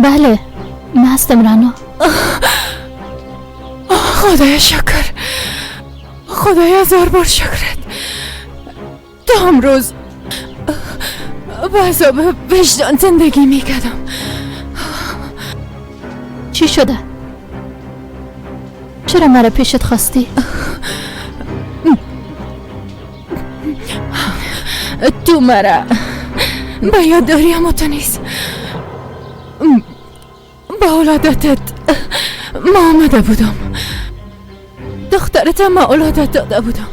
بله من هستم رعنا. خدایا شکر، خدایا هزار بار شکرت. تا امروز با عذاب وجدان زندگی میکردم. چی شده؟ چرا مرا پیشت خواستی؟ تو مرا به یاد داری اما تو نیست. با ولادتت ما آمده بودم، دخترت ما ولادت داده بودم.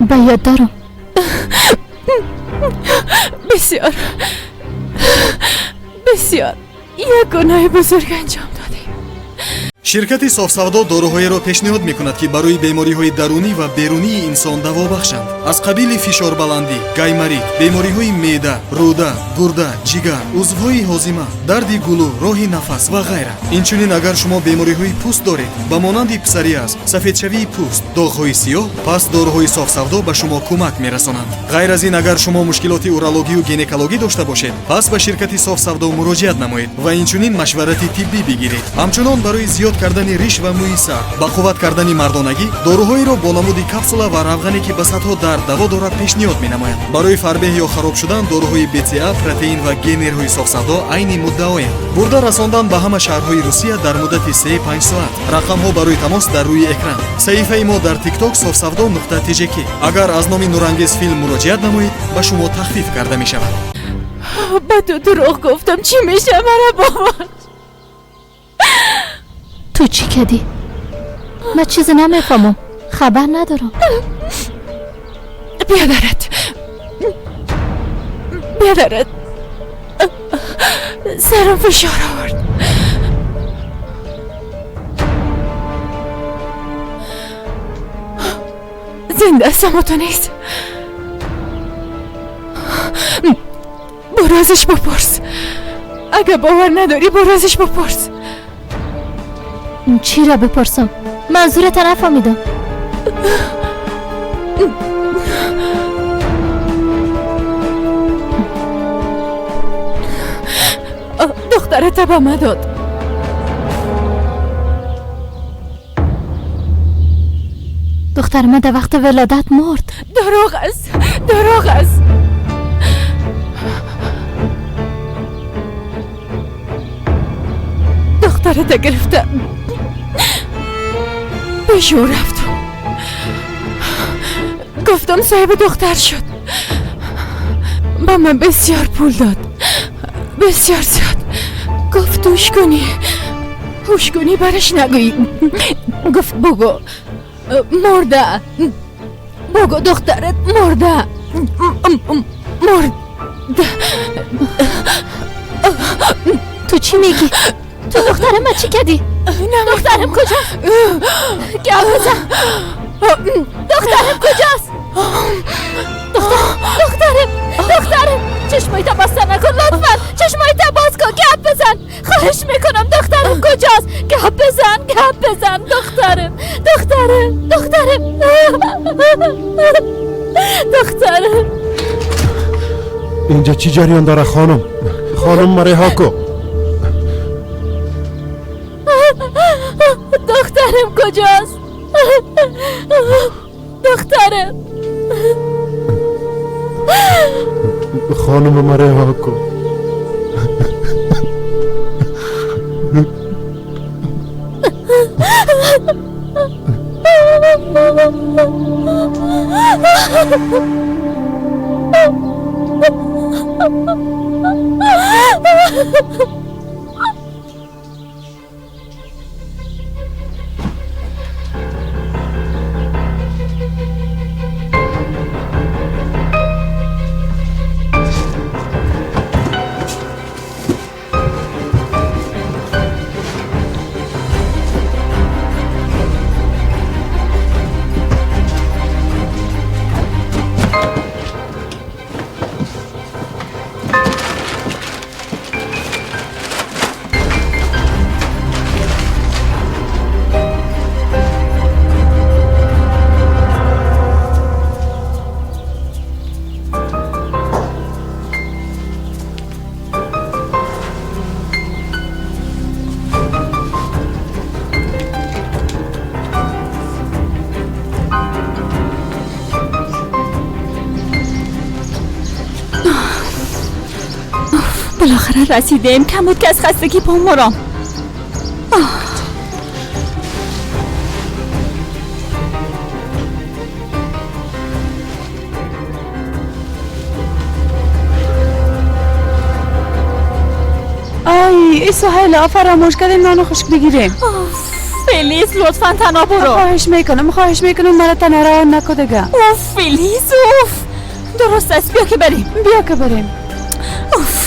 به یاد دارم. بسیار بسیار یک گناه بزرگ انجام دادیم. شرکت صاف‌سودا داروهایی را پیشنهاد می‌کند که برای بیماری‌های درونی و بیرونی انسان دوا بخشند، از قبیل فشار بلندی، گایماریت، بیماری‌های معده، روده، گرده، جگر، عضوهای هاضمه، درد گلو، راه نفس و غیره. اینچنین اگر شما بیماری‌های پوست دارید به مانند پسوریاز، سفیدشوی پوست، داغ‌های سیاه، پس داروهای صاف‌سودا به شما کمک می‌رسانند. غیر از این اگر شما مشکلات اورولوژی و گینکولوژی داشته باشید، پس به شرکت صاف‌سودا مراجعت نمایید و اینچنین مشورت طبی بگیرید. همچنان برای زیاد کردن ریش و موی سر، با قوت کردن مردانگی، داروهایی را با نمود کپسولا و روغنی که به صدها درد دوا دارد پیشنهاد می‌نمایند. برای فربه یا خراب شدن داروهای BCA، پروتئین و گینرهای صاف‌سودا عین مدعایند. برده رساندن به همه شهرهای روسیه در مدت 3-5 ساعت. رقم ها برای تماس در روی اکران. صحیفه ما در تیک تاک صاف‌سودا.tjk. اگر از نام نورانگیز فیلم مراجعت نمایید به شما تخفیف کرده می شود. با تو دروغ گفتم، چی میشه مرا بابا؟ تو چی کردی؟ من چیزی نمیفهمم، خبر ندارم. بیادرت، بیادرت، سرم فشار آورد. زنده است تو نیست. برو ازش بپرس، اگه باور نداری برو ازش بپرس. چی را بپرسم؟ منظورت نفهمیدم. دخترت به من داد. دختر من در وقت ولادت مرد. دروغ است، دروغ است. دخترت گرفته پیش او رفتم، گفتم صاحب دختر شد. با من بسیار پول داد، بسیار زیاد. گفت هوش کنی، هوش کنی برش نگویی. گفت بگو مرده، بگو دخترت مرده، مرده. تو چی میگی؟ تو دختر من چی کردی؟ دخترم کجاست؟ گپ بزن. دخترم کجاست؟ دخترم، دخترم، چشمایت بسته نکن لطفا، چشمایت باز کن، گپ بزن، خواهش میکنم. دخترم کجاست؟ گپ بزن، گپ بزن. دخترم، دخترم، دخترم، دخترم. اینجا چی جریان داره خانم؟ خانم مریهاکو، دخترم کجاست؟ دخترم، خانم مریهاکو. بالاخره رسیدیم. کم بود که از خستگی بمیرم. آی ای سهیلا، فراموش کردیم نان خشک بگیریم. فلیز لطفا تنها برو. خواهش میکنم، خواهش میکنم مرا تنها رها نکن دیگه. اوف فلیز اوف. درست است، بیا که بریم. بیا که بریم. اوف.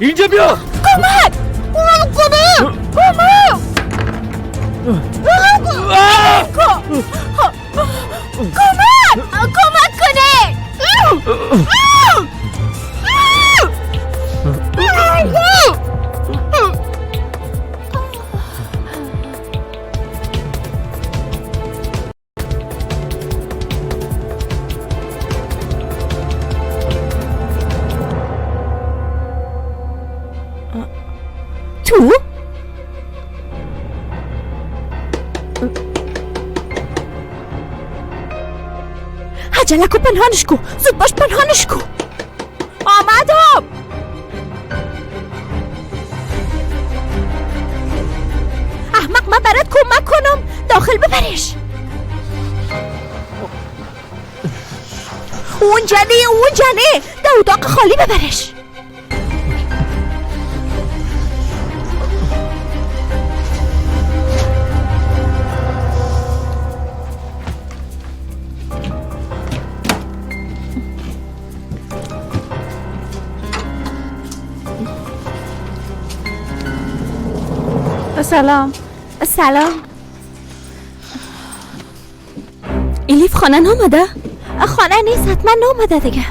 اینجا بیا. کمک! کمک! کمک! کمک! کمک کنه! تو؟ عجله کو، پنهانش کو، زود باش پنهانش کو. آمدم. احمق، من برات کمک کنم، داخل ببرش. اونجا نه، اونجا نه، در اتاق خالی ببرش. سلام. سلام. الیف خانه نامده؟ خانه نیست، حتما نامده دیگه.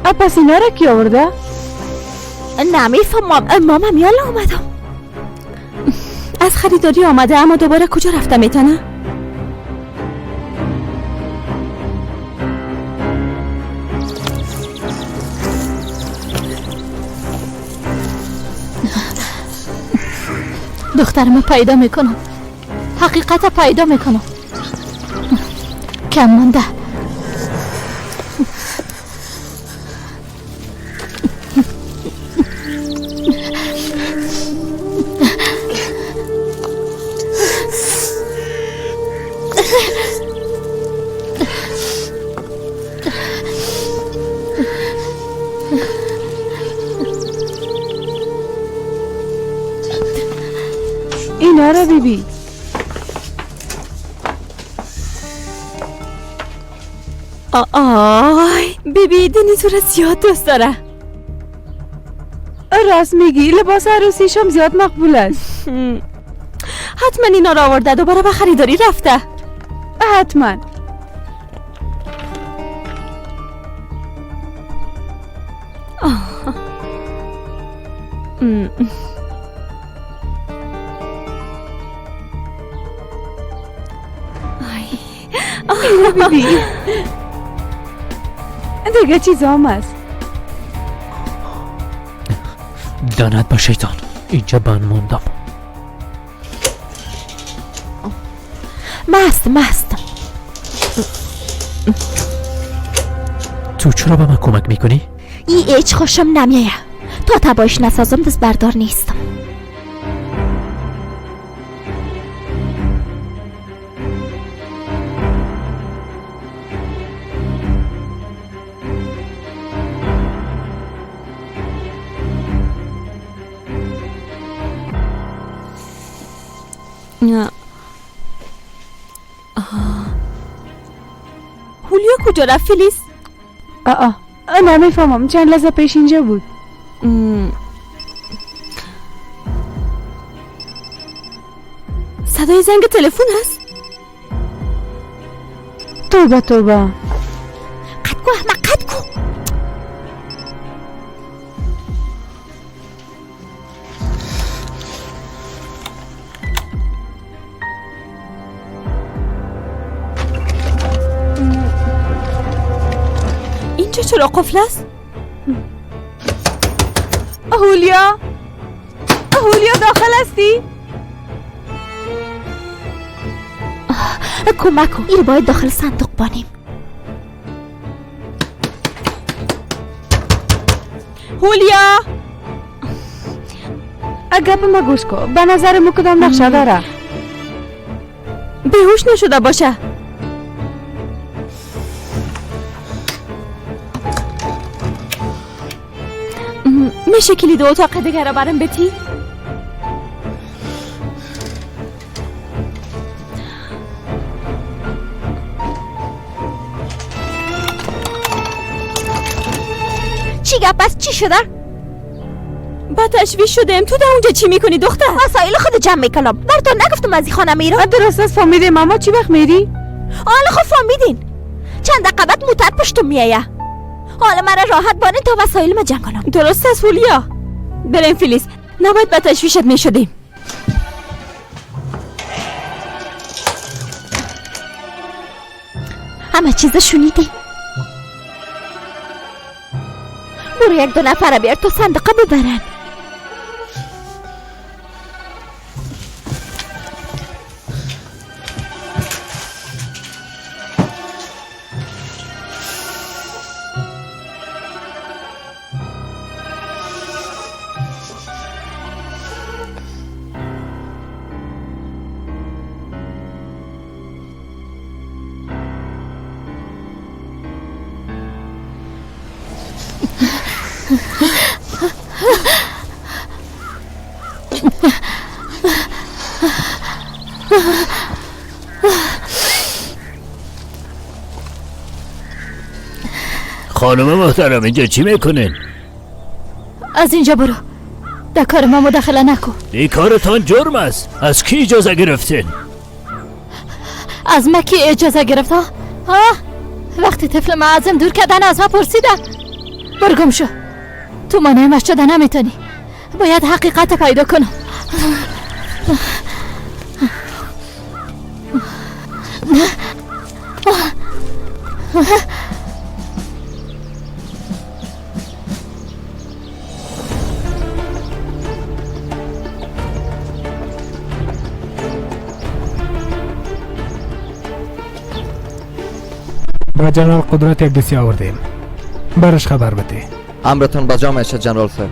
آه پس اینا را کی آورده؟ نمیفهمم. ماما میالا آمدم از خریداری آمده، اما دوباره کجا رفته میتونه؟ دخترمو پیدا میکنم، حقیقت پیدا میکنم. کم مانده. اینا رو بیبی. آی بیبی، دنیز رو زیاد دوست داره. راست میگی، لباس عروسیشم زیاد مقبول است. حتما اینا رو آورده، دوباره به خریداری رفته. حتما. بیبی دیگه چیز هم هست. لعنت به شیطان، اینجا بند موندم. مست. تو چرا به من کمک میکنی؟ ای هیچ خوشم نمیایه. تا تبایش نسازم دست بردار نیستم. هولیا کجا رفت فلیس؟ آه نمیفهمم، چند لحظه پیش اینجا بود. صدای زنگ تلفن هست؟ توبه توبه. قد کو احمق، قد کو. اینجا چرا قفل است؟ هولیا، هولیا داخل هستی؟ کمک کن، این باید داخل صندوق بانیم. هولیا، گپ ما گوش کن. به نظر مو کدام نقشه داره؟ بیهوش نشده باشه. میشه کلید اتاق دیگه را برم بتی؟ چی گپ است؟ چی شده؟ با تشویش شدم. تو در اونجا چی میکنی دختر؟ وسایل خود جمع میکنم. براتون نگفتم از این خانه میرم؟ درست است، فهمیدیم. اما چی وقت میری؟ حالا خب فهمیدین. چند دقیقه بعد موتر پشتم میایه. حالا مرا راحت بانین تا وسایل ما جمع کنم. درست است هولیا. بریم فیلیس، نباید به تشویشت میشدیم. همه چیز شنیدی؟ برو یک دو نفر بیار تا صندوقه ببرن. خانم محترم اینجا چی میکنین؟ از اینجا برو، در کار ما مداخله نکن. این کارتان جرم است. از کی اجازه گرفتین؟ از ما کی اجازه گرفت؟ ها؟ وقتی طفل ما ازم دور کردن از ما پرسیدن. برو گم شو، تو مانع شده نمیتونی. باید حقیقت پیدا کنم. با جنرال قدرت یک دستی آوردیم، برش خبر بده. امرتون بجا میشه جنرال صاحب.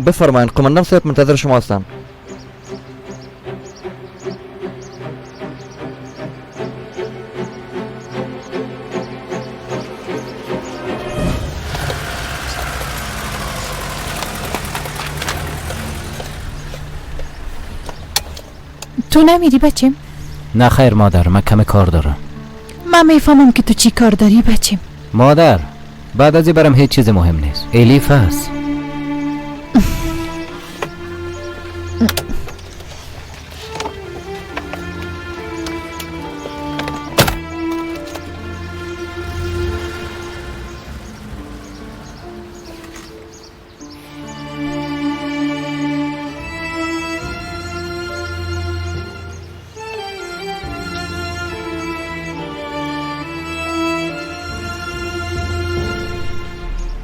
بفرمایید قماندان صاحب منتظر شما هستم. تو نمیری بچیم؟ نه خیر مادر، من کم کار دارم. من میفهمم که تو چی کار داری بچیم. مادر بعد از این برام هیچ چیز مهم نیست. الیف هست.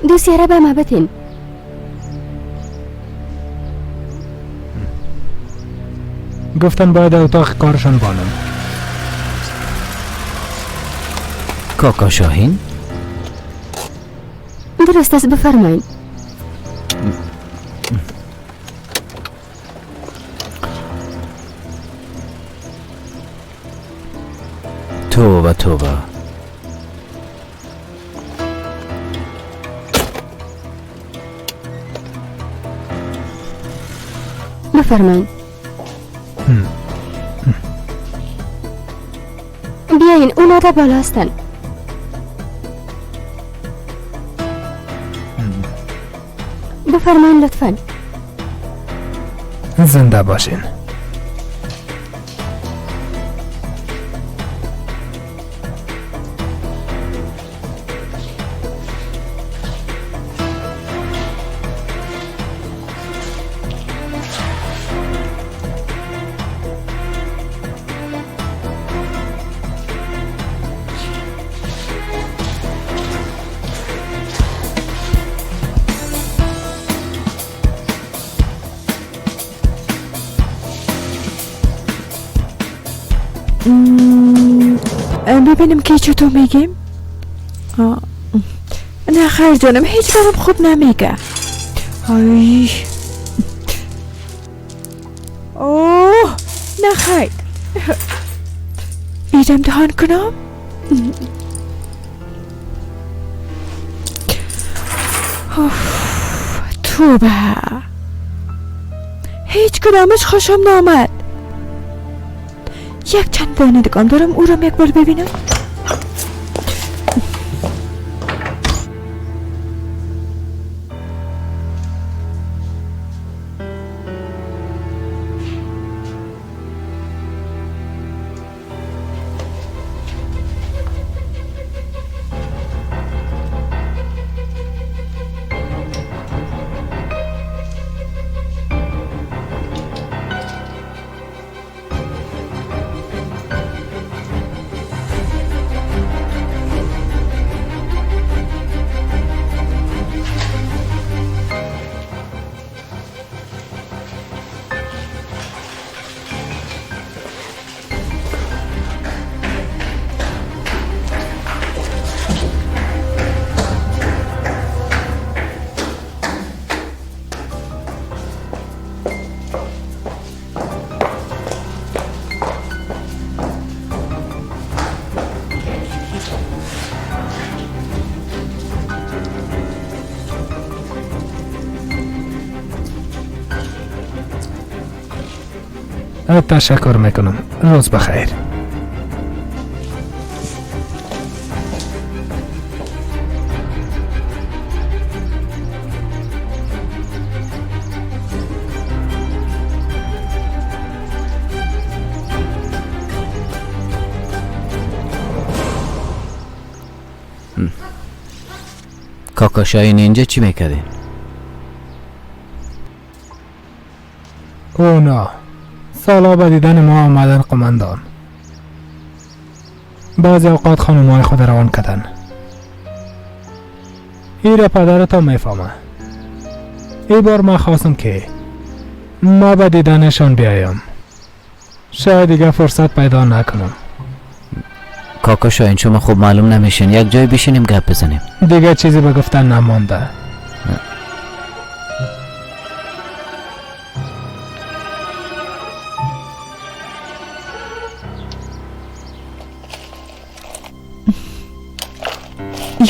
دوسیه را به ما بتین. گفتن باید اتاق کارشان بانم. کاکا شاهین؟ درست است، بفرمایید. توبه توبه. بفرمایید. بیاین، اونا در بالا هستن. بفرمایین لطفاً. زنده باشین. ببینیم که چطور میگیم. نه خیر جانم، هیچ برام خوب نمیگه. آی اوه نه خیر، ایره امتحان کنم. توبه، هیچ کدامش خوشم نامد. یک چند دانه دیگه دارم، او را یک بار ببینم. تشکر میکنم. روز بخیر. کاکا شاهین اینجا چی میکردین؟ اونا سالا به دیدن ما آمدن قماندان. بعضی اوقات خانمهای خود روان کردن. ایره پدرتا میفهمه. ای بار ما خواستم که ما به دیدنشان بیایم. شاید دیگه فرصت پیدا نکنم. کاکا شاهین شما خوب معلوم نمیشین. یک جای بشینیم گپ بزنیم. دیگه چیزی به گفتن نمانده.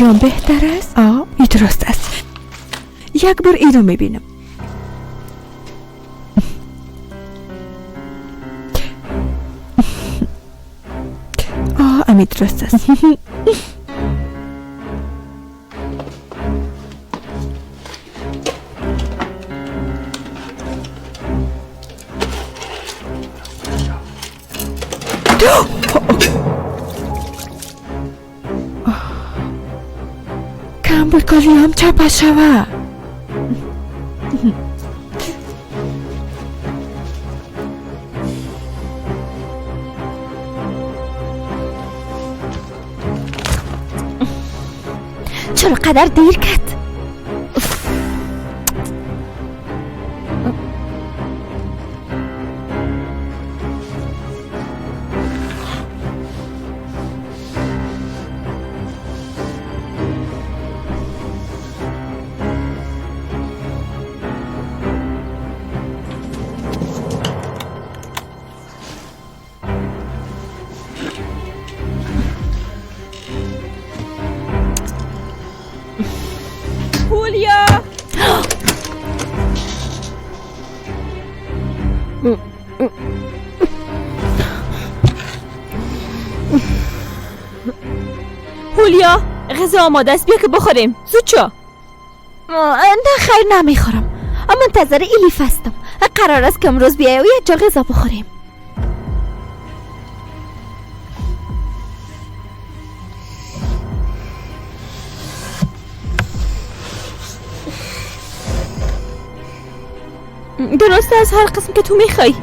یا بهتر است؟ آه این درست است. یک بار این رو میبینم. آه امی درست است. کالیام چپا شوه. چرا قدر دیر کرد؟ هولیا غذا آماده است، بیا که بخوریم. زود شو. نه خیر نمیخورم، منتظر الیف هستم. قرار است که امروز بیای و یک جا غذا بخوریم. درسته، از هر قسم که تو میخوای.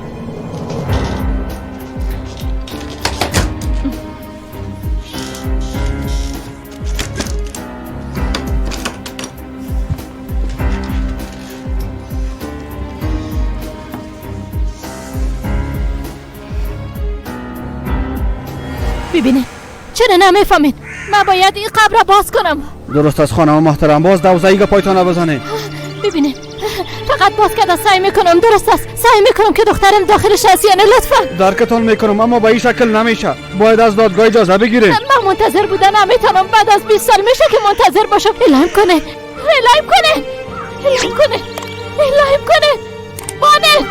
ببینه چرا نمیفهمین؟ من باید این قبر را باز کنم. درست از خانم محترم، باز دوزایی پایتان بزنه. ببینه فقط باز کرده سعی میکنم. درست است، سعی میکنم که دخترم داخلش هست یا نه. لطفا. درکتان میکنم اما به این شکل نمیشه، باید از دادگاه اجازه بگیریم. من منتظر بودن نمیتونم، بعد از 20 سال میشه که منتظر باشم. اعلام کنه، اعلام کنه، اعلام کنه، اعلام کنه. بانه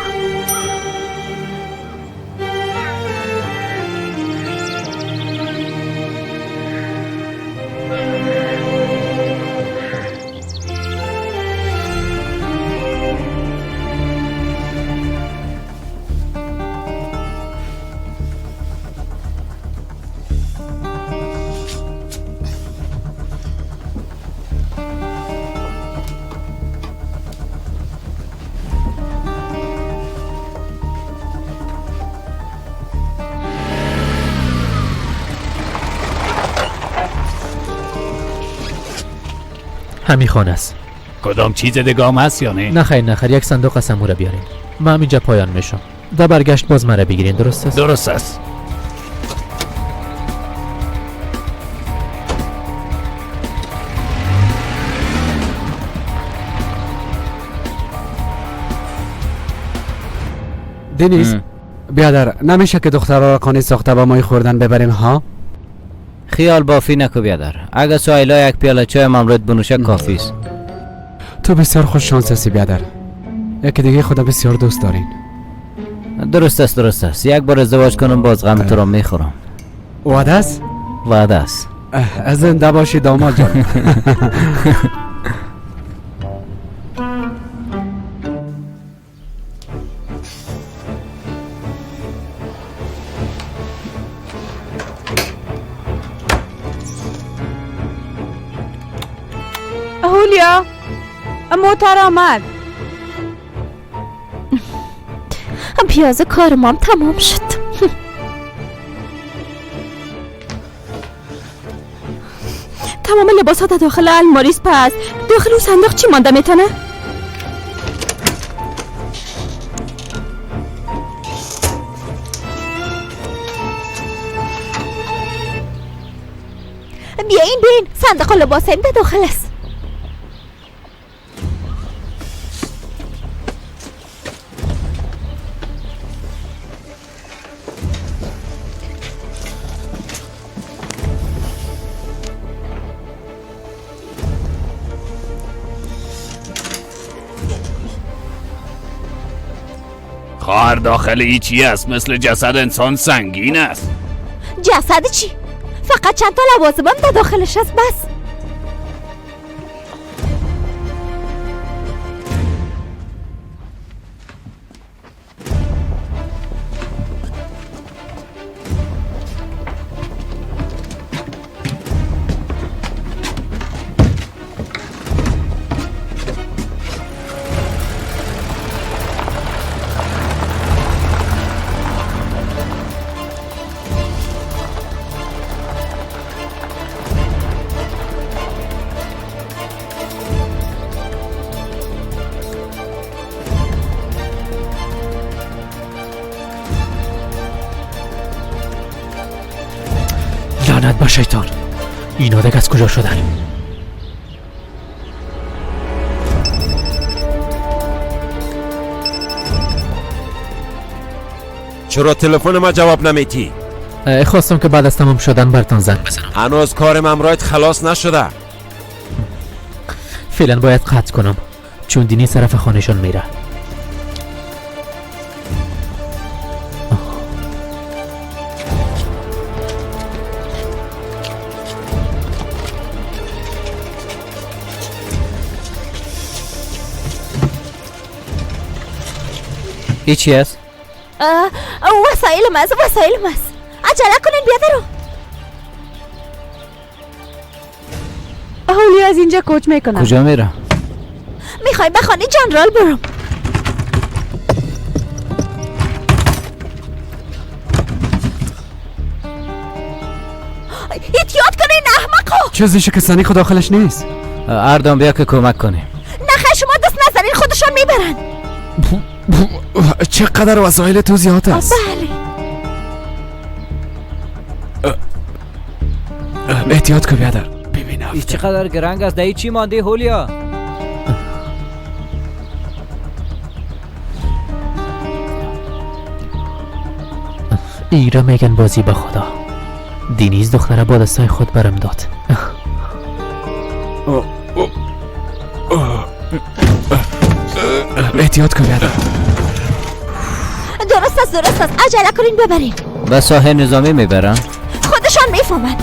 همین خانه است. کدام چیز دگام هست یا نه؟ نه خیر نه خیر، یک صندوق از امورا بیارین. من همینجا پایان میشم. در برگشت باز مرا بگیرین. درست است؟ درست است. دنیز بیادر، نمیشه که دخترها را قانع ساخته با مای خوردن ببریم ها؟ خیال بافی نکو بیادر، اگه سوایلا یک پیاله چای ممرد بنوشه کافی است. تو بسیار خوش شانس هستی بیادر، یکی دیگه خدا بسیار دوست دارین. درست است درست است، یک بار ازدواج کنم باز غم تو را میخورم. وعده است؟ وعده است. زنده باشی داماد جان. هولیا موتر آمد. پیاز کار مام تمام شد. تمام لباس ها در داخل الماریس. پس داخل اون صندوق چی مانده میتونه؟ بیاین بیاین، صندوق لباس این در داخل است. خواهر داخل ای چی است؟ مثل جسد انسان سنگین است. جسد چی؟ فقط چند تا لوازمم در داخلش است بس. لعنت به شیطان، اینا دیگه از کجا شدن؟ چرا تلفن ما جواب نمیتی؟ خواستم که بعد از تمام شدن برتان زنگ بزنم. هنوز کار ممرایت خلاص نشده. فعلا باید قطع کنم چون دینی طرف خانهشان میره. این چی است؟ وسایلم است، وسایلم است. عجله کنین بیادرو. هولیا از اینجا کوچ میکنم. کجا میره؟ میخوای به خانه جنرال برم. احتیاط کنین احمقو. چیزی شکستنی خود داخلش نیست. اردم بیا که کمک کنیم. نه شما دست نزنین، خودشان میبرن. چقدر وسایل تو زیاد است. بله. احتیاط کن بیادر. ببینم این چقدر گرنگ است. دایی چی مانده هولیا؟ ایرا میگن بازی به خدا. دینیز دختره با دستای خود برم داد. احتیاط کن بیادر. درست است، درست است. عجله کنین ببرین. به ساحه نظامی میبرن؟ خودشان میفهمن.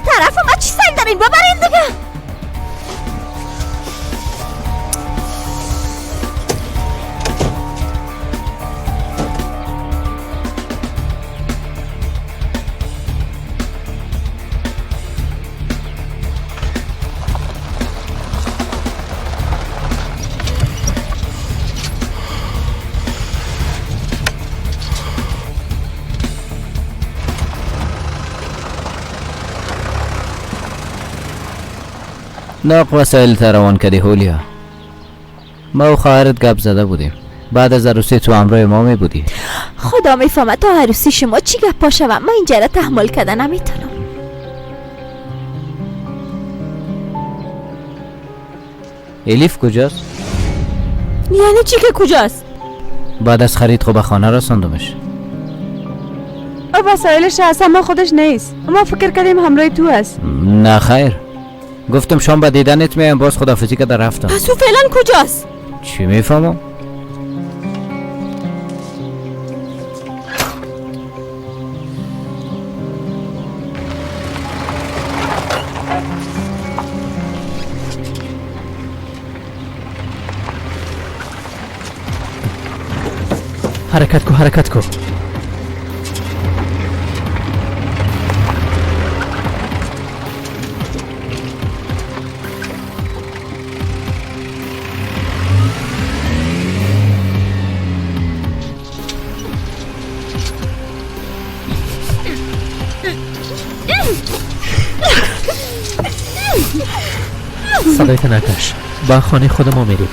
طرف ما چی سعی دارین؟ ببرین دیگه. ناق وسایل تا روان کردی هولیا. ما و خواهرت گپ زده بودیم. بعد از عروسی تو همراه ما می بودی. خدا میفهمد تا عروسی شما چی گپ پا شوم. من اینجا را تحمل کرده نمیتونم. الیف کجاست؟ یعنی چی که کجاست؟ بعد از خرید خب به خانه رساندمش. او وسایلش اصلا ما خودش نیست. ما فکر کردیم همراه تو است. نه خیر، گفتم شام به دیدنت میایم، باز خداحافظی که در رفتم. پس او فعلا کجاست؟ چی میفهمم؟ حرکت کو، حرکت کو. صدایت نکش. با خانه خود ما میریم.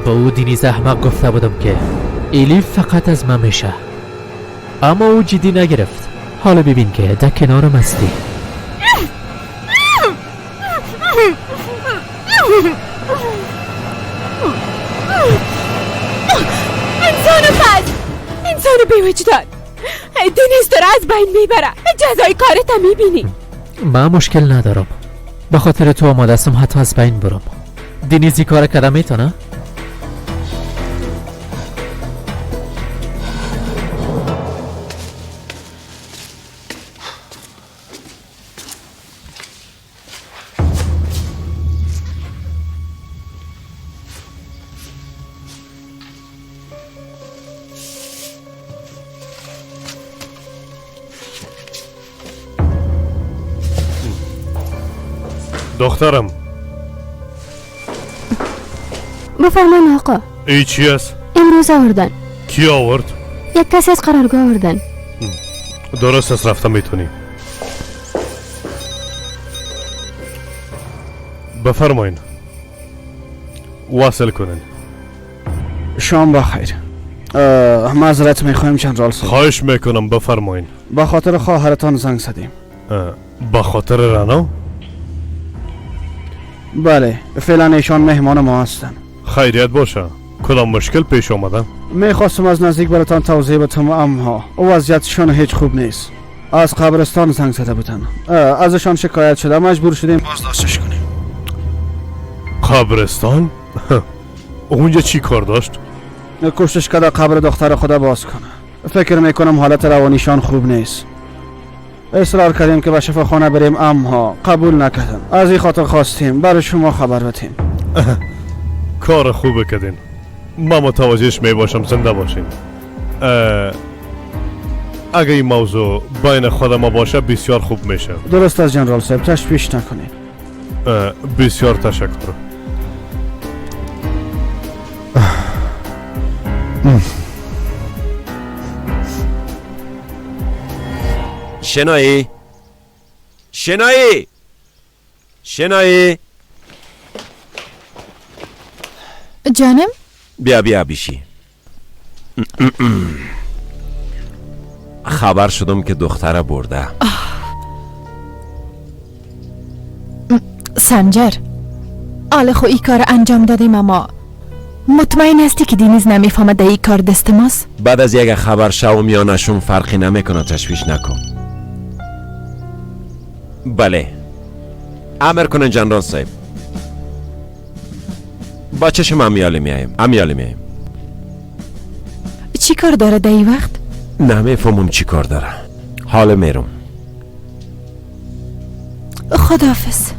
با او دینیز احمق گفته بودم که ایلیف فقط از من میشه، اما او جدی نگرفت. حالا ببین که در کنارم هستی. انسان بد، انسان بی‌وجدان. دینیز داره از بین میبره. جزای کارت میبینی. من مشکل ندارم، به خاطر تو آماده هستم حتی از بین برم. دینیزی کار کرده میتونه؟ دخترم. بفرمایین آقا. ای چی است؟ امروز آوردن. کی آورد؟ یک کسی از قرارگاه آوردن. درست است، رفتم میتونی. بفرمایین، وصل کنین. شام بخیر. معذرت میخوایم جنرال صاحب. خواهش میکنم بفرمایین. به خاطر خواهرتان زنگ زدیم. به خاطر رنا؟ بله، فعلا ایشان مهمان ما هستن. خیریت باشه. کدام مشکل پیش آمده؟ میخواستم از نزدیک براتان توضیح بدم، اما وضعیتشان هیچ خوب نیست. از قبرستان زنگ زده بودن، ازشان شکایت شده، مجبور شدیم بازداشتش کنیم. قبرستان؟ اونجا چی کار داشت؟ کوشش کرده قبر دختر خدا باز کنه. فکر میکنم حالت روانیشان خوب نیست. اصرار کردیم که به شفاخانه بریم، اما قبول نکردن. از این خاطر خواستیم برای شما خبر بدیم. کار خوبه کردین. ما متوجهش می باشم. زنده باشین. اگه این موضوع بین خود ما باشه بسیار خوب میشه. درست از جنرال صاحب، تشویش نکنید. بسیار تشکر. شنایی شنایی شنایی. جانم؟ بیا بیشی. خبر شدم که دختره برده. سنجر، آله خو ای کار انجام دادیم، اما مطمئن هستی که دینیز نمیفهمد در ای کار دست ماست؟ بعد از یک خبر شوم یا نشون فرقی نمیکنه، تشویش نکن. بله امر کنن جنرال صاحب. با چشم امیالی میایم. امیالی میایم. چی کار داره در ای وقت؟ نمیفهمم چی کار داره. حال میرم. خداحافظ.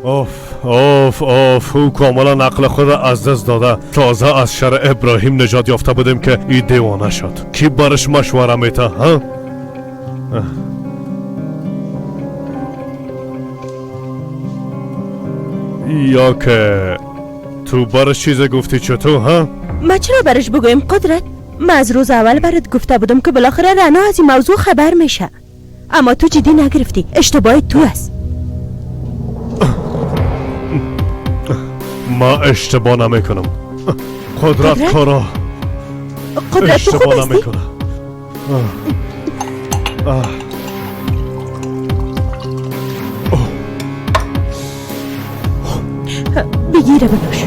اوف اوف اوف، او کاملا عقل خود از دست داده. تازه از شر ابراهیم نجات یافته بودیم که ای دیوانه شد. کی برش مشوره میته؟ ها؟ یا که تو برش چیز گفتی چطور؟ ها؟ ما چرا برش بگویم قدرت؟ ما از روز اول برات گفته بودم که بالاخره رنا از این موضوع خبر میشه، اما تو جدی نگرفتی. اشتباه تو است. ما اشتباه نمیکنم. قدرت کارا قدرت اشتباه نمیکنه. بگیره بنوش.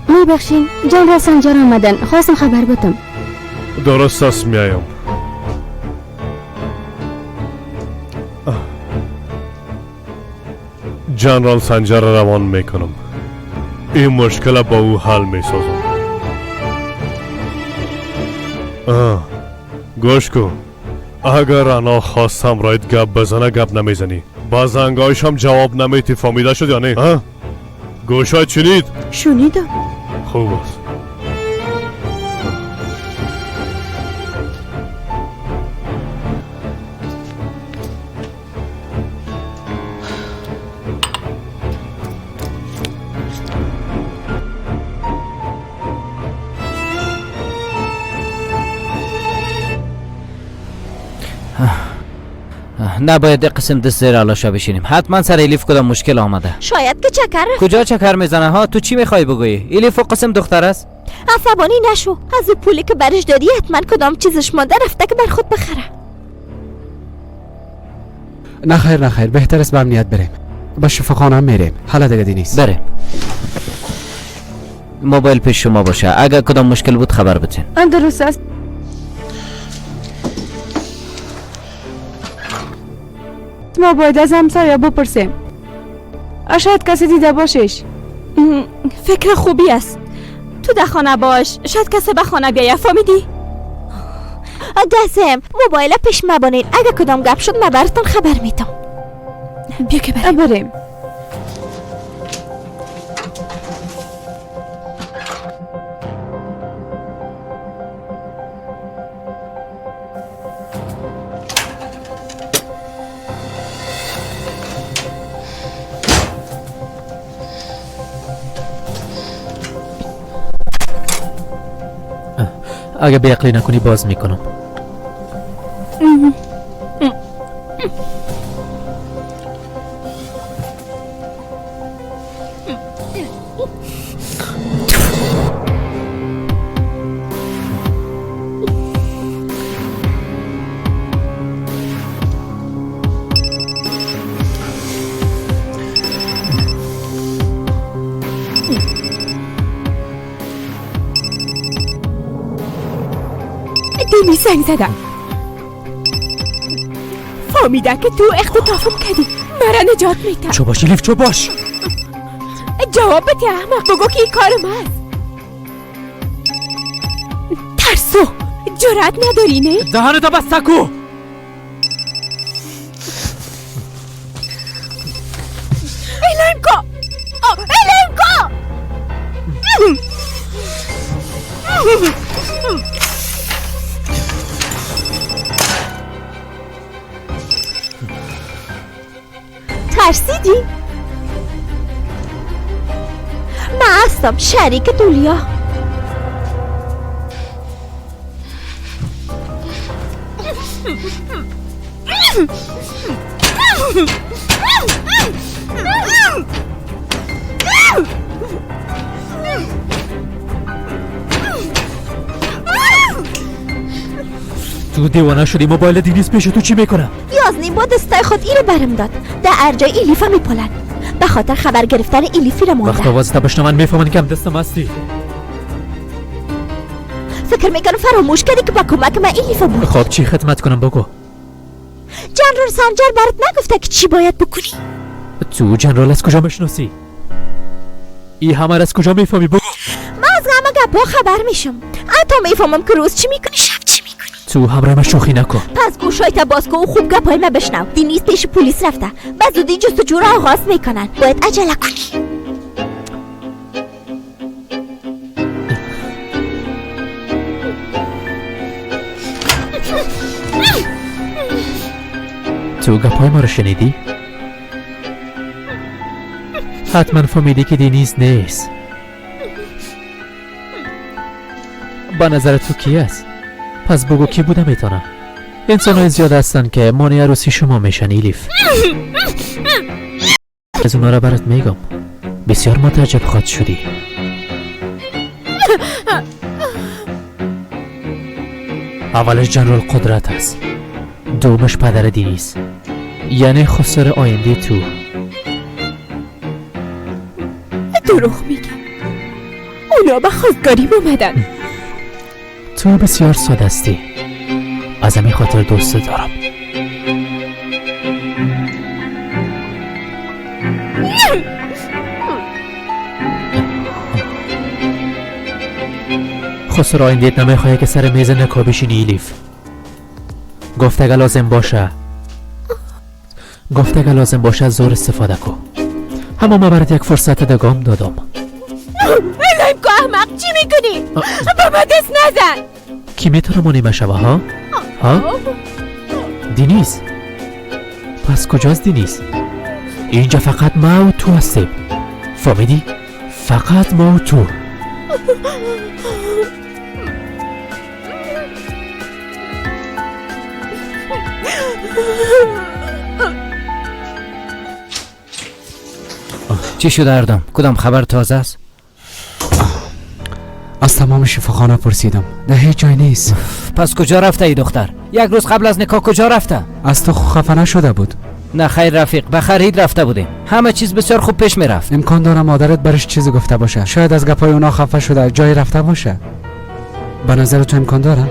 میبخشین جنرال سنجر آمدن، خواستم خبر بدم. درست است، میایم. جنرال سنجر روان میکنم. این مشکل با او حل میسازم. گوش کن، اگر انا خواست همراهت گپ بزنه گپ نمیزنی، با زنگایش هم جواب نمیتی. فهمیده شد یا نه؟ گوشای چنید؟ شنیدم. خوب است. نباید قسم دست زیر آلاشا بشینیم. حتما سر الیف کدام مشکل آمده. شاید که چکر رفت. کجا چکر میزنه ها؟ تو چی میخوای بگویی؟ الیف قسم دختر است. عصبانی نشو، از پولی که برش دادی حتما کدام چیزش مانده رفته که بر خود بخره. نه خیر نه خیر، بهتر است به امنیت بریم. به شفاخانه هم میریم. حالا دیگه نیست. بریم. موبایل پیش شما باشه، اگر کدام مشکل بود خبر بدین. درست است. ما باید از همسایه بپرسیم، شاید کسی دیده باشش. فکر خوبی است. تو در خانه باش، شاید کسی به خانه بیایه. فهمیدی؟ دزم موبایل پیش مبانید، اگه کدام گپ شد من براتون خبر میدم. بیا که بریم. اگه بیعقلی نکنی باز میکنم. دینی زنگ زدم، فهمیده که تو اختطافم کردی، مرا نجات میده. چو باش الیف، چو باش. جواب بده احمق، بگو که این کار من. ترسو، جرأت نداری نه؟ دهانتو بسته کو. الیم کو، الیم کو. ترسیدی؟ من هستم شریک دولیا. تو دیوانه شدی، موبایل دینیز پیش تو چی میکنه؟ یازنیم با دستای خود اینو برم داد. در ارجای ایلیفا میپلن به خاطر خبر گرفتن ایلیفی را مونده. وقت آوازتا بشنون میفهمن که هم دستم هستی. فکر میکنم فراموش کردی که با کمک من ایلیفا بود. خب چی خدمت کنم بگو؟ جنرال سنجر برات نگفته که چی باید بکنی؟ تو جنرال از کجا میشناسی؟ ای همه از کجا میفهمی بگو؟ من از همه گپا خبر میشم. حتی میفهمم که روز چی میکنی شب چی میکنی. تو همراه من شوخی نکن. پس گوشایت باز کن و خوب گپای من بشنو. دینیز پیش پلیس رفته، به زودی جستجو را آغاز میکنن. باید عجله کنی. تو گپای ما رو شنیدی؟ حتما فهمیدی که دینیز نیست. با نظر تو کی است؟ پس بگو کی بوده میتونه. انسان های زیاد هستن که مانع عروسی شما میشن ایلیف. از اونا را برات میگم، بسیار متعجب خواهد شدی. اولش جنرال قدرت است، دومش پدر دینیز، یعنی خسر آینده تو. دروغ میگم، اونا به خواستگاریم اومدن. تو بسیار ساده هستی، از همین خاطر دوست دارم. خسر آیندهت نمیخواه که سر میز نکا بشینی ایلیف. گفت اگه لازم باشه، گفت اگه لازم باشه از زور استفاده کن. اما من برات یک فرصت دگام دادم. الهیم که احمق، چی میکنی؟ با من دست نزن. کی میتونه مانع شوه ها؟ ها؟ دینیز. پس کجاست دینیز؟ اینجا فقط ما و تو هستیم، فهمیدی؟ فقط ما و تو. چی شده اردم؟ کدام خبر تازه است؟ از تمام شفاخانه پرسیدم، در هیچ جای نیست. پس کجا رفته ای دختر؟ یک روز قبل از نکاح کجا رفته؟ از تو خفه نشده بود؟ نه خیر رفیق، به خرید رفته بودیم. همه چیز بسیار خوب پیش میرفت. امکان داره مادرت برش چیزی گفته باشه، شاید از گپای اونا خفه شده جای رفته باشه. به نظر تو امکان داره؟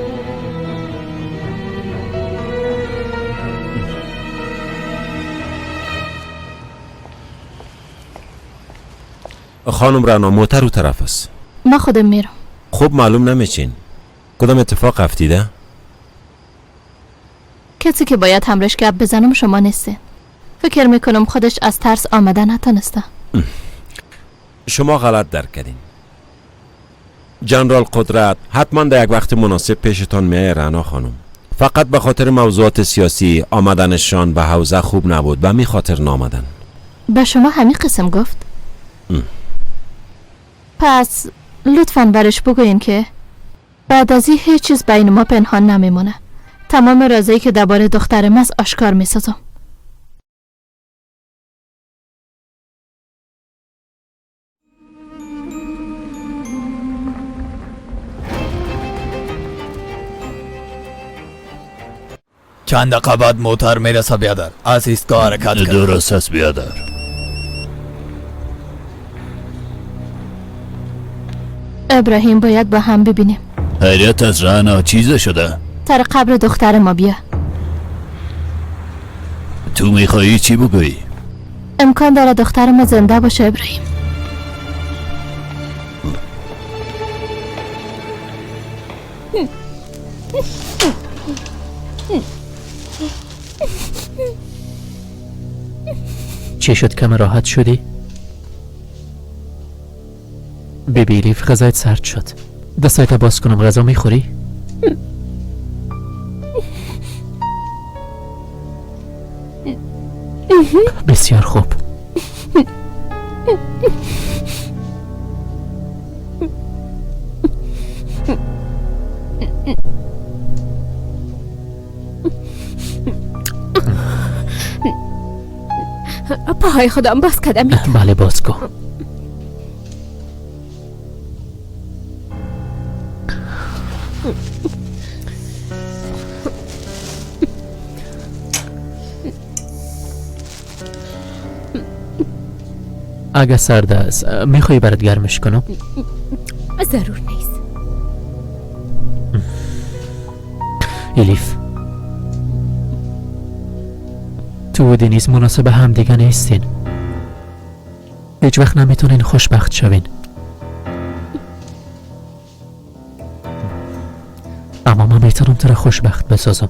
خانم رعنا موتر او طرف است. ما خودم میرم. خوب معلوم نمیچین کدام اتفاق افتیده؟ کسی که باید همراهش گپ بزنم شما نیستین. فکر میکنم خودش از ترس آمده نتونسته. شما غلط درک کردین. جنرال قدرت حتما در یک وقت مناسب پیشتان میایه رعنا خانم. فقط به خاطر موضوعات سیاسی آمدنشان به حوزه خوب نبود، به می خاطر نامدن. به شما همین قسم گفت؟ پس لطفاً برش بگوین که بعد از این هیچ چیز بین ما پنهان نمیمونه. تمام رازایی که درباره دخترم است آشکار میسازم. چند دقیقه بعد موتر میرسه بیادر. از ایستگاه حرکت کرد. درست است بیادر. ابراهیم باید با هم ببینیم. حیرت از رعنا چیزه شده؟ سر قبر دختر ما بیا. تو میخوایی چی بگویی؟ امکان داره دختر ما زنده باشه ابراهیم. چی شد کم راحت شدی؟ بیبی لیف غذایت سرد شد. دستایت باز کنم غذا میخوری؟ بسیار خوب. پاهای خودم باز کردم. بله باز کن. اگه سرد است میخوایی برات گرمش کنم؟ ضرور نیست. الیف تو و دنیز مناسب هم دیگه نیستین. هیچ وقت نمیتونین خوشبخت شوین. اما من میتونم تو را خوشبخت بسازم.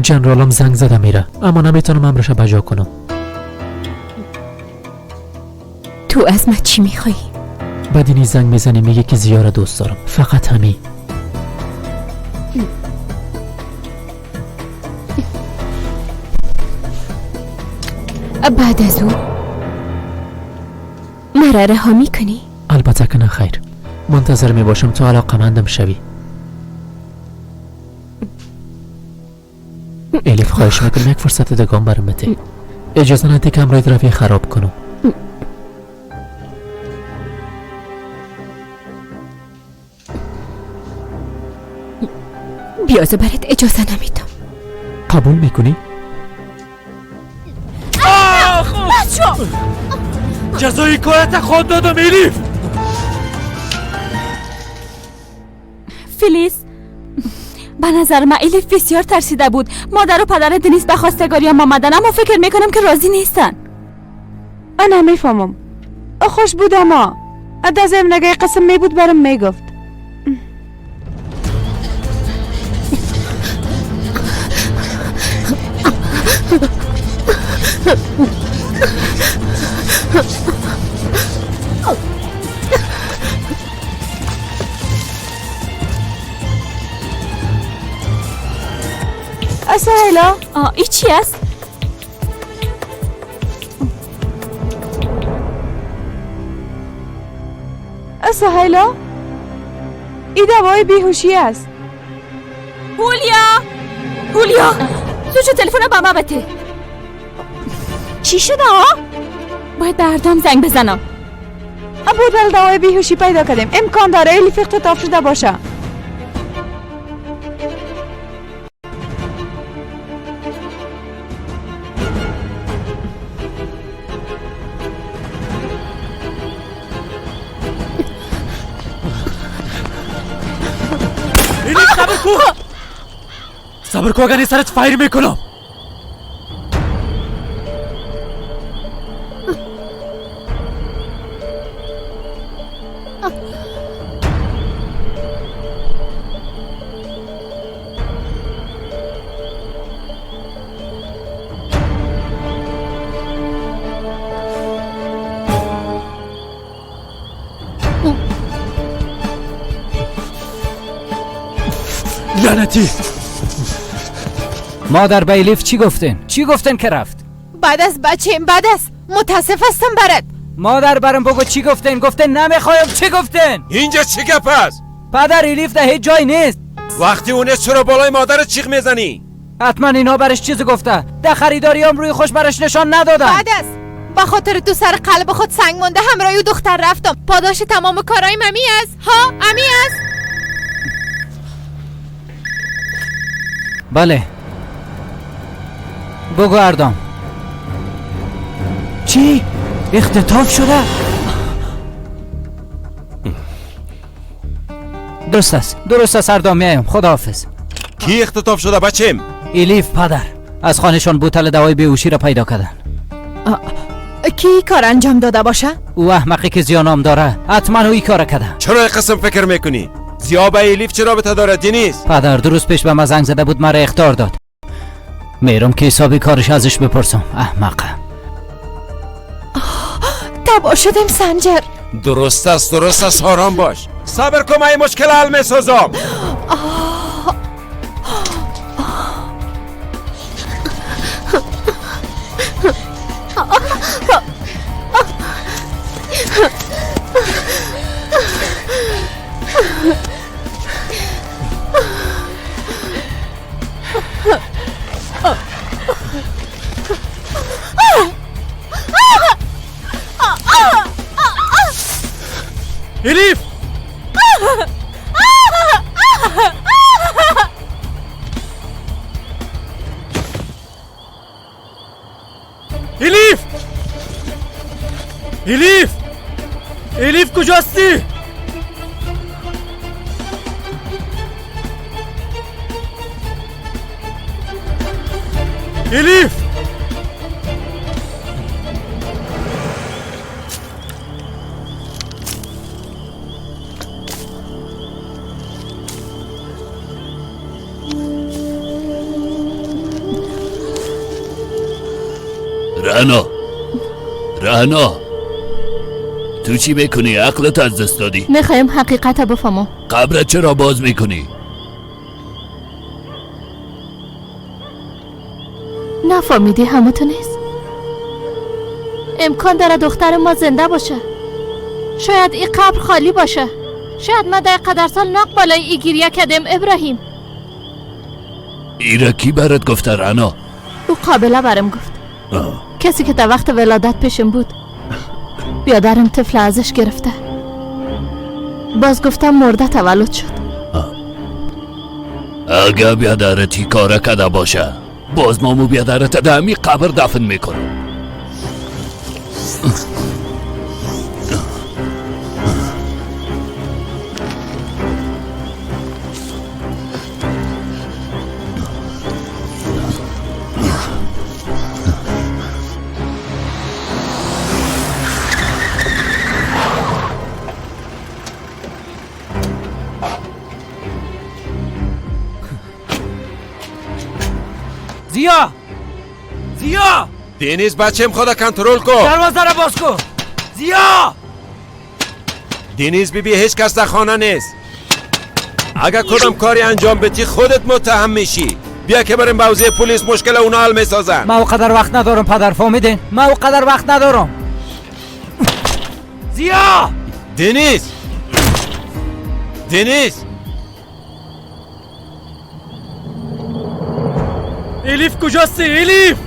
جنرالم زنگ زده میره اما نمیتونم امرش بجا کنم. تو از من چی میخوایی؟ با دنیز زنگ میزنی میگه که زیاره دوست دارم. فقط همین. بعد از او مرا رها میکنی؟ البته که نه خیر. منتظر میباشم تو علاقمندم شوی. الیف خواهش میکنم یک فرصت دیگه برام بده. اجازه نده که امروز روی خراب کنم. بیازه برات اجازه نمیدم. قبول میکنی؟ جزای کارت خود دادم الیف. فلیس به نظر من الیف بسیار ترسیده بود. مادر و پدر دنیز به خواستگاری هم آمدن اما فکر میکنم که راضی نیستن. انا میفهمم. خوش بود اما دازم نگه قسم می بود برم میگفت. سهیلا ای چی است؟ سهیلا ای دوای بیهوشی است. هولیا هولیا تو چه تلفن به ما بده. چی شده ها؟ باید به اردام زنگ بزنم. بودل دوای بیهوشی پیدا کردیم. امکان داره الیف اختطاف شده باشه. صبر کو اگر سرت فایر میکنم. لعنتی. مادر به الیف چی گفتن؟ چی گفتن که رفت؟ بعد از بچه‌م بعد از متاسف هستم برات. مادر برام بگو چی گفتن؟ گفتن نمیخوایم. چی گفتن؟ اینجا چی گپ است؟ پدر الیف در هیچ جای نیست. وقتی اون چرا بالای مادرت چیغ میزنی؟ حتما اینا برش چیز گفته. در خریداریام روی خوش برش نشان ندادن. بعد از با خاطر تو سر قلب خود سنگ مونده همراه او دختر رفتم. پاداش تمام کارای ممی است. ها امی است. بله بگو اردام. چی؟ اختطاف شده؟ درست است، درست است اردام، میایم. خداحافظ. کی اختطاف شده بچم؟ الیف پدر. از خانهشان بوتل دوای بیهوشی را پیدا کردن. کی کار انجام داده باشه؟ او احمقی که زیا نام داره حتما او این کار کرده. چرا قسم فکر میکنی؟ زیا با الیف چه رابطه داره دنیز؟ پدر درست پیش به ما زنگ زده بود، مرا اخطار داد. میرم که حسابی کارش ازش بپرسم. احمقه. تباه شدیم سنجر. درست است، درست است، آرام باش. صبر کن، من این مشکل حل میسازم. الیف! الیف! الیف! الیف کجاستی؟ الیف! رعنا، رعنا، تو چی میکنی؟ عقلت از دست دادی. میخوایم حقیقت بفهمم. قبرت چرا باز میکنی؟ نفهمیدی همو تو نیست. امکان داره دختر ما زنده باشه. شاید این قبر خالی باشه. شاید ما در قدر سال ناق بالای ای گریه کردیم. ابراهیم ایره کی برات گفته رعنا؟ او قابله برم گفت. کسی که در وقت ولادت پیشم بود. بیادرم طفل ازش گرفته. باز گفتم مرده تولد شد. اگه بیادرت کاره کده باشه باز مامو بیادرت در همی قبر دفن میکنم. زیا، زیا، دنیز بچم خدا کنترل کن. دروازه را باز کن. زیا، دنیز بی بی هیچ کس در خانه نیست. اگر کدام کاری انجام بدی خودت متهم میشی. بیا که بریم به حوزه پلیس، مشکل اونا حل میسازن. من اونقدر وقت ندارم پدر، فهمیدین؟ من اونقدر وقت ندارم. زیا، دنیز، دنیز، الیف کجاستی؟ الیف!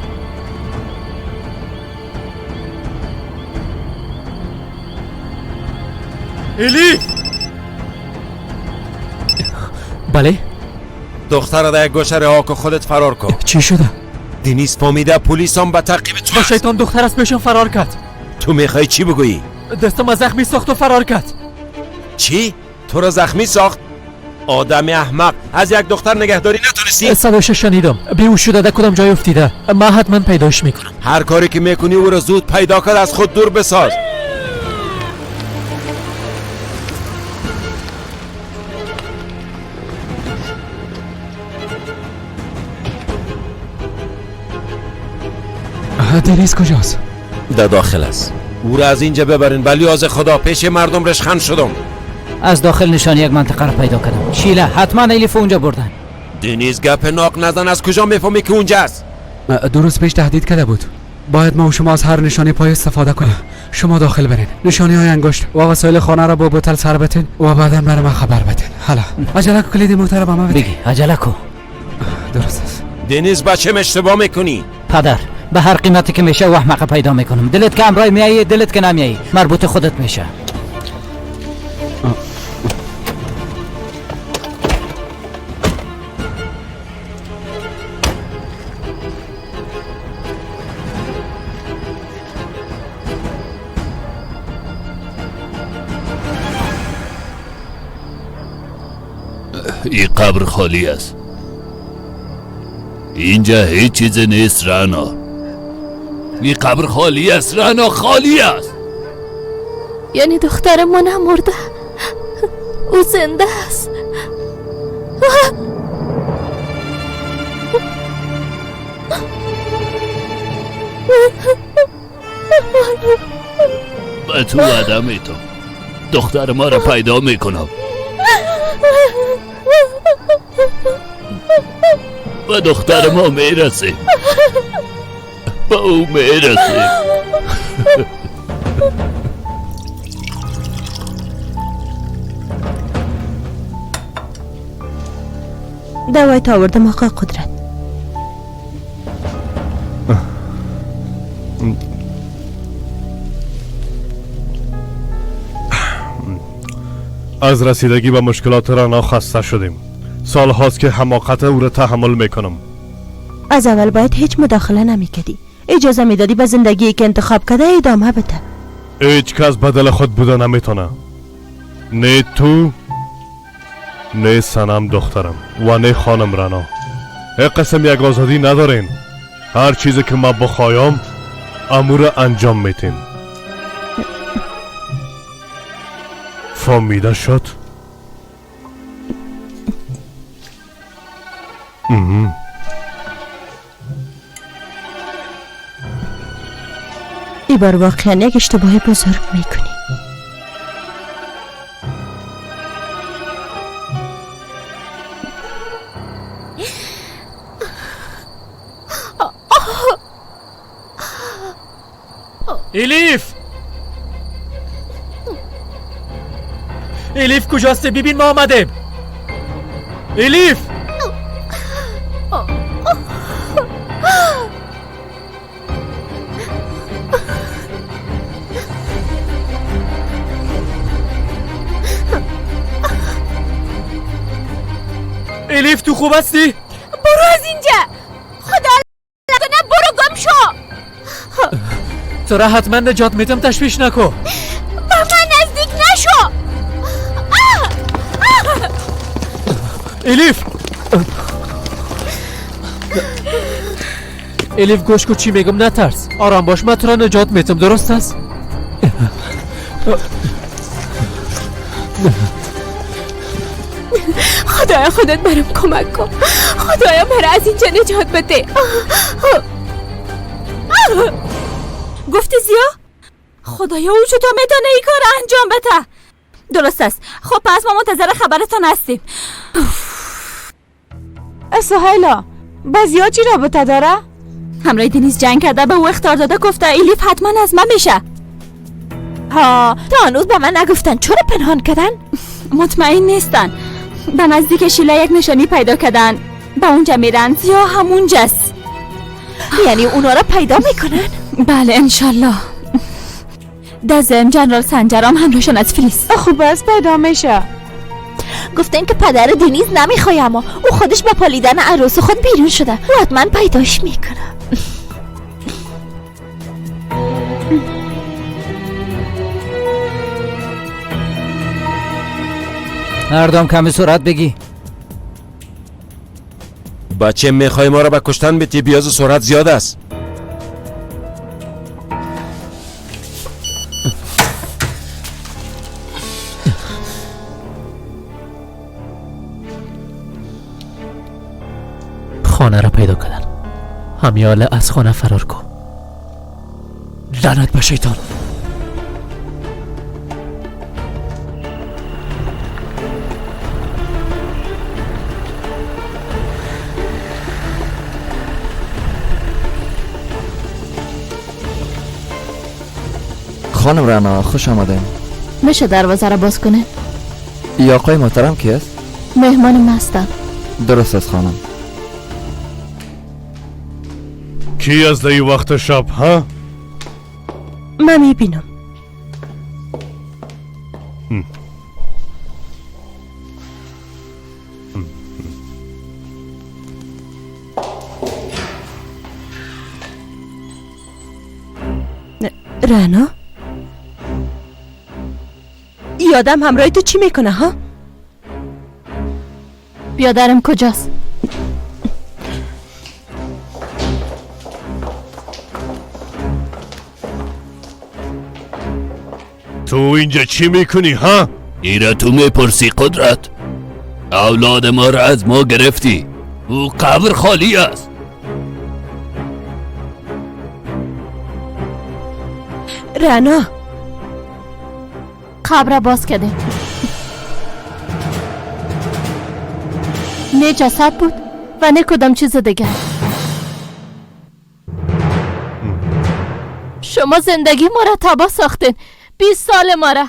الیف! بله؟ دختر در یک گوشه رها کن، خودت فرار کن. چی شده؟ دنیز فهمیده پلیس هم به تعقیب تو. با شیطان دختر از پیشم فرار کرد. تو میخوای چی بگویی؟ دستم از زخمی ساخت و فرار کرد. چی؟ تو را زخمی ساخت؟ آدم احمق، از یک دختر نگهداری نتونستی؟ صداش شنیدم، بیهوش شده در کدام جای افتیده. من حتما پیداش میکنم. هر کاری که میکنی او را زود پیدا کن، از خود دور بساز. دنیز کجاست؟ در داخل است. او را از اینجا ببرین، ولی از خدا پیش مردم رشخند شدم. از داخل نشان یک منطقه را پیدا کردم. شیله حتما الیف اونجا بردن. دنیز گپ ناق نزن، از کجا میفهمی که اونجاست؟ دو روز پیش تهدید کرده بود. باید ما و شما از هر نشانی پای استفاده کنیم. شما داخل برین، نشانی های انگشت و وسایل خانه را با بوتل سر بتین و بعدا برای من خبر بدین. حالا عجله کو، کلید موتر به من بده. بگی عجله کو. درست است. دنیز بچه اشتباه میکنی. پدر به هر قیمتی که میشه احمقه پیدا میکنم. دلت که همراه میایی، دلت که نمیایی مربوط خودت میشه. این قبر خالی است. اینجا هیچ چیز نیست رعنا. این قبر خالی است رعنا، خالی است. یعنی دختر ما نمرده، او زنده است. به تو وعده میتم دختر ما را پیدا میکنم. به دختر ما میرسیم، به او میرسیم. دوای تا آوردم آقا قدرت. از رسیدگی به مشکلات رعنا خسته شدیم. سال هاست که حماقت او را تحمل میکنم. از اول باید هیچ مداخله نمیکردی. اجازه میدادی به زندگی که انتخاب کرده ادامه بده. هیچ کس بدل خود بوده نمیتونه. نه تو، نه سنم دخترم و نه خانم رعنا. یک قسم یک آزادی ندارین. هر چیزی که ما بخوایم امور انجام میتین. فهمیده شد؟ ای بار واقعا یک اشتباه بزرگ میکنی. الیف، الیف کجاست؟ ببین ما آمدیم. الیف، الیف تو خوب هستی؟ برو از اینجا، خدا لعنت، برو گم شو. تو را حتما نجات میدم، تشویش نکن. با من نزدیک نشو. الیف، الیف گوش کو چی میگم، نترس، آرام باش، من تو را نجات میدم، درست است؟ خدایا خودت برام کمک کن. خدایا مرا از اینجا نجات بده. گفتی زیا؟ خدایا او چطور میتونه این کار انجام بده؟ درست است. خب پس ما منتظر خبرتان هستیم. سهیلا با زیا چی رابطه داره؟ همراه دنیز جنگ کرده، به او اخطار داده، گفته الیف حتما از من میشه. ها تا هنوز به من نگفتن، چرا پنهان کردن؟ مطمئن نیستن. به نزدیک شیله یک نشانی پیدا کردن، به اونجا میرن. زیا همونجاست. یعنی اونا را پیدا میکنن؟ بله انشالله. دزم جنرال سنجرام همراهشان از فلیس. خوب است پیدا میشه. گفتن که پدر دنیز نمیخوای، اما او خودش با پالیدن عروس خود بیرون شده. او حتما پیداش میکنه. مردم کمی سرعت بگی. بچه میخوای ما را به کشتن بتی؟ بیاز سرعت زیاد است. خانه را پیدا کردن. همیاله از خانه فرار کن. لعنت به شیطان. خانم رعنا خوش آمدین. میشه دروازه را باز کنه؟ ای آقای محترم کی است؟ مهمان ما هستند. درست است خانم. کی از در وقت شب ها؟ من میبینم. رعنا، ای آدم همراه تو چی میکنه ها؟ بیادرم کجاست؟ تو اینجا چی میکنی ها؟ ایره تو میپرسی قدرت؟ اولاد ما را از ما گرفتی. او قبر خالی است. رعنا، قبر باز کرده. نه جسد بود و نه کدام چیز دیگر. شما زندگی ما را تباه ساختین. 20 سال ما را.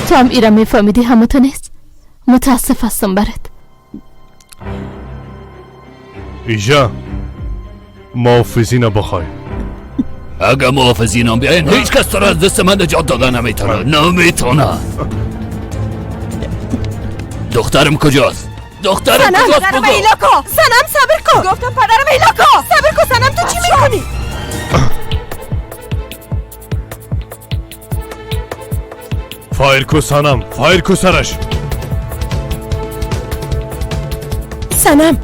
تو هم ایرا میفهمیدی همو تو نیست. متاسف هستم برات. ایجا محافظین بخوای. اگه محافظینم بیاین هیچ کس تو را از دست من نجات داده نمیتونه. نمیتونه. دخترم کجاست؟ دخترم کجاست؟ بگو. سنم صبر کن. گفتم پدرم ایلاکا. صبر کن سنم، تو چی میکنی؟ فایر کو سنم، فایر کو سرش. سنم،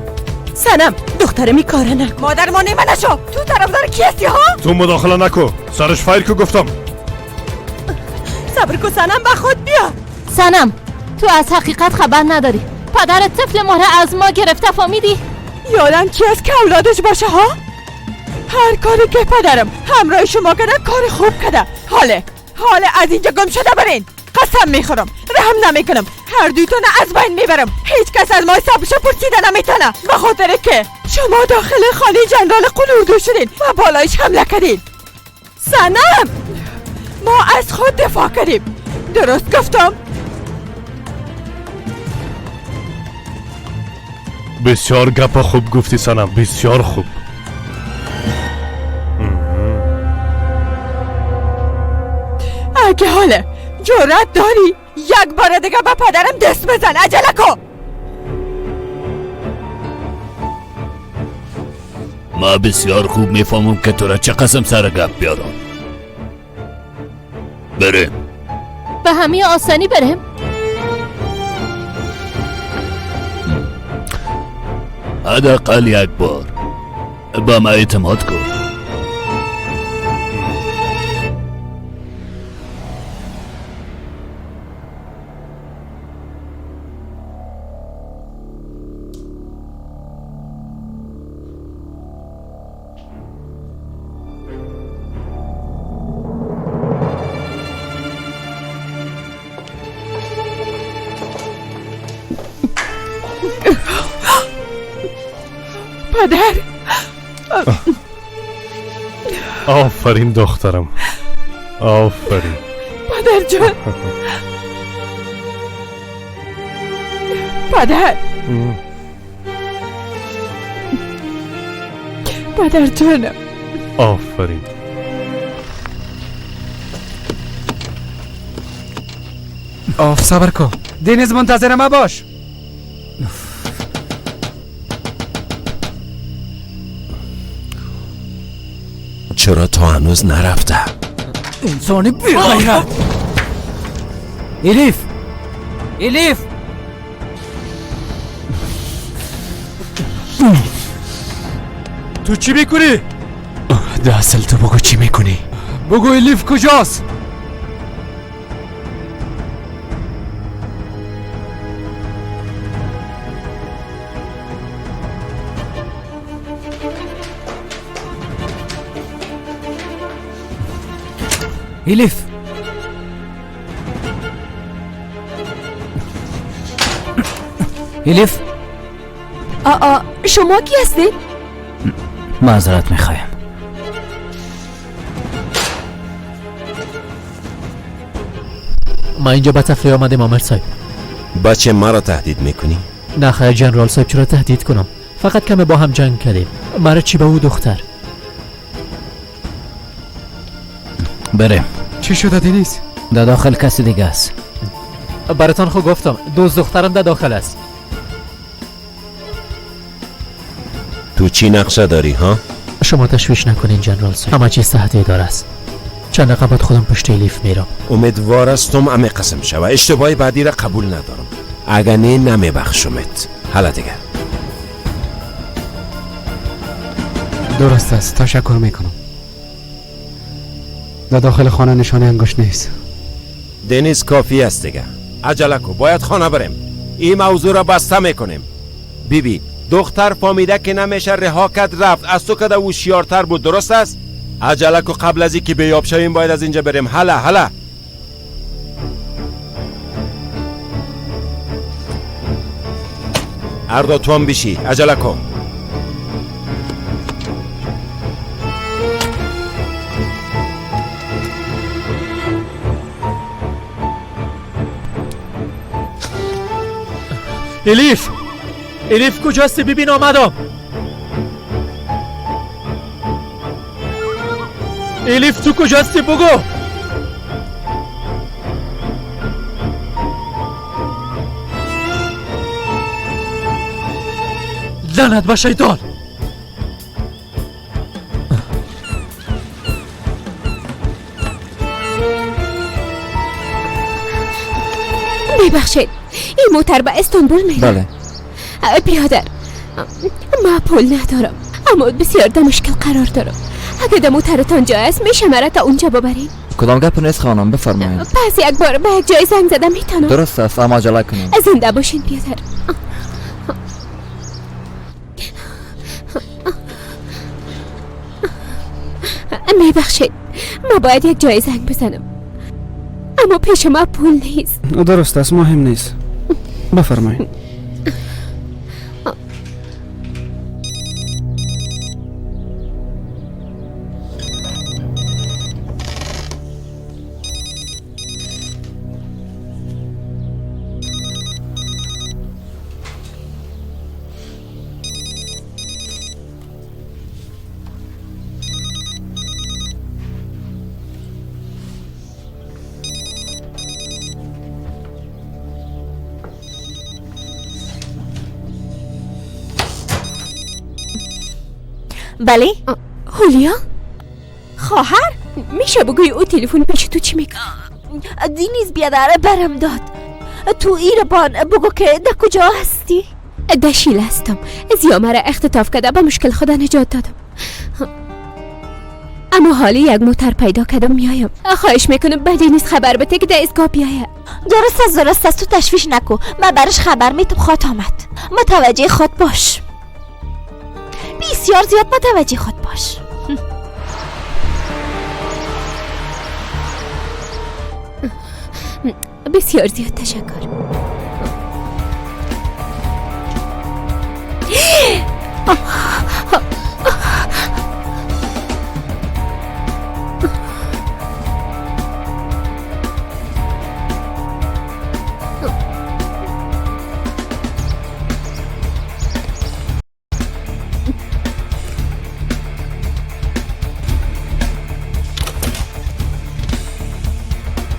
سنم دخترم این کاره نکن. مادر ما نیمه نشو. تو طرفدار کی هستی ها؟ تو مداخله نکو. سرش فایر کو گفتم. صبر کن سنم، به خود بیا. سنم تو از حقیقت خبر نداری. پدر طفل ما را از ما گرفته، فهمیدی؟ یادم کی از که اولادش باشه ها؟ هر کاری که پدرم همراه شما کرده کار خوب کرده. حاله حاله از اینجا گم شده برین. قسم میخورم رحم نمیکنم، هر دویتون از بین میبرم. هیچ کس از ما حسابش پرسیده نمیتونه، به خاطر که شما داخل خانه جنرال قلوردو شدین و بالایش حمله کردین. سنم ما از خود دفاع کردیم. درست گفتم؟ بسیار گپ خوب گفتی سنم، بسیار خوب. اگه حاله جرأت داری یک بار دیگه به پدرم دست بزن، عجله کن. ما بسیار خوب میفهمم که تو را چه قسم سر گپ بیارم. بریم. به همه آسانی بریم. حداقل یک بار با ما اعتماد کن. پدر. آفرین دخترم، آفرین. پدر جان. پدر. پدر جانم. آفرین. آف صبر کن، دنیز منتظر ما باش. چرا تا هنوز نرفته؟ انسان بی غیرت. الیف، الیف، تو چی میکنی؟ ده اصل تو بگو چی میکنی؟ بگو الیف کجاست؟ الیف، الیف، شما کی هستید؟ معذرت میخوایم. ما اینجا به تفریح آمدیم آمر صاحب. بچه مرا تهدید میکنی؟ نه خیر جنرال صاحب، چرا تهدید کنم؟ فقط کم با هم جنگ کردیم. مرا چی به او دختر؟ بریم. چی شده دنیز؟ در داخل کسی دیگه است. براتان خو گفتم دوست دخترم در داخل است. تو چی نقشه داری ها؟ شما تشویش نکنین جنرال صاحب، همه چیز تحت اداره است. چند دقیقه بعد خودم پشت الیف میرم. امیدوار هستم همه قسم شوه. اشتباه بعدی را قبول ندارم. اگر نه نمیبخشمت. حالا دیگه درست است، تشکر میکنم. در داخل خانه نشانه انگشت نیست. دنیز کافی است دیگه. عجله کو، باید خانه بریم. این موضوع را بسته میکنیم. بیبی دختر فامیده که نمیشه رها کرد رفت. از تو که هوشیارتر بود، درست است؟ عجله کو، قبل از اینکه بیاب شویم باید از اینجا بریم. هلا هلا. اردا تو هم بشی، عجله کن. الیف، الیف کجاستی؟ ببین آمدم. الیف تو کجاستی؟ بگو. لعنت به شیطان. ببخشید، این موتر به استانبول میره؟ بله. بیادر ما پول ندارم، اما بسیار در مشکل قرار دارم. اگه در موترتان جای است میشه مرا تا اونجا ببرین؟ کدام گپ نیست خانم، بفرمایید. پس یک بار به یک جای زنگ زدم میتونم؟ درست است، اما عجله کنیم. زنده باشین بیادر. میبخشید، ما باید یک جای زنگ بزنم، اما پیش ما پول نیست. درست است، مهم نیست، بفرمایید. بله؟ هولیا؟ خواهر؟ میشه بگوی او تلفن پیش تو چی میکنه؟ دینیز بیادره برم داد. تو ایربان بگو که در کجا هستی؟ در شیل هستم. زیا مرا اختطاف کرده، به مشکل خدا نجات دادم، اما حالی یک موتر پیدا کردم میایم. خواهش میکنم به دینیز خبر بده که در ایستگاه بیایه. درست است، درست است، تو تشویش نکو، من برش خبر میتم. خواهد آمد، متوجه خود باش، بسیار زیاد متوجه خود باش. بسیار زیاد تشکر.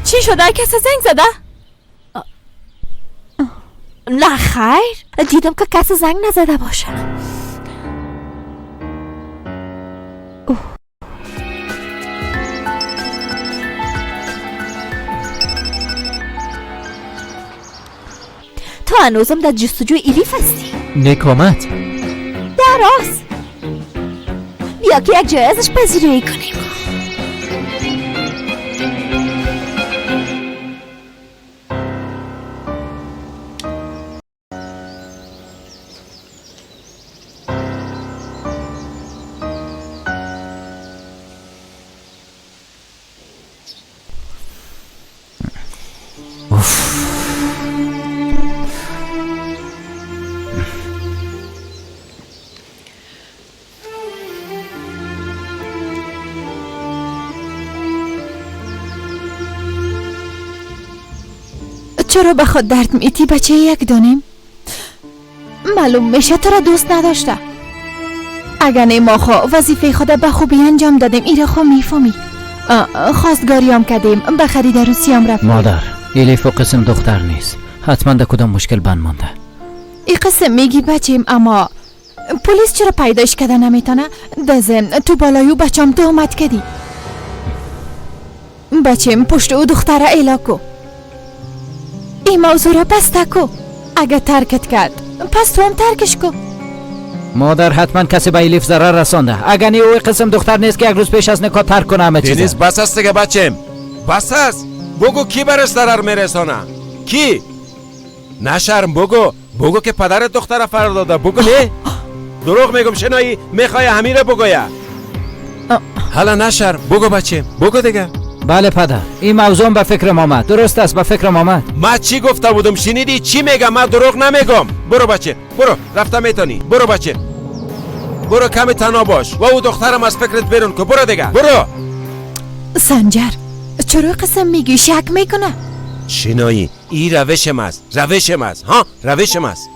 چی شده؟ کسی زنگ زده؟ نه خیر، دیدم که کسی زنگ نزده باشه. تو هنوزم در جستجوی الیف هستی؟ نکامت دراز بیا که یک جای ازش پذیرایی کنیم. چرا به خود درد میتی بچه؟ یک دانیم معلوم میشه تو را دوست نداشته. اگر نه ما خو وظیفه خود به خوبی انجام دادیم، ایره خو میفهمی. خواستگاریام کردیم، به خرید عروسیام رفتیم. مادر، الیف قسم دختر نیست، حتما در کدام مشکل بند مانده. ای قسم میگی بچیم، اما پلیس چرا پیدایش کرده نمیتونه؟ دزم تو بالایو بچم تهمت کردی. بچیم پشت او دختره ایلا کو، این موضوع را بسته کو. اگه ترکت کرد پس تو هم ترکش کو. مادر، حتما کسی به الیف ضرر رسانده. اگر نه او قسم دختر نیست که یک روز پیش از نکاح ترک کنه همه چیز. دنیز بس است دیگه بچم، بس است. بگو کی برش ضرر میرسانه؟ کی؟ نشرم، بگو، بگو که پدر دختر فرار داده. بگو. نه دروغ میگم شنایی، میخوای همین را بگویا. حالا نشرم، بگو بچم، بگو دیگه. بله پدر، این موضوع به فکرم آمد. درست است، به فکرم آمد. ما چی گفته بودم؟ شنیدی چی میگم؟ من دروغ نمیگم. برو بچه، برو، رفته میتونی. برو بچه، برو، کمی تنها باش و او دخترم از فکرت بیرون کو. برو دیگه، برو. سنجر چرا قسم میگی؟ شک میکنه. شنایی، این روشم است، روشم است، ها، روشم است.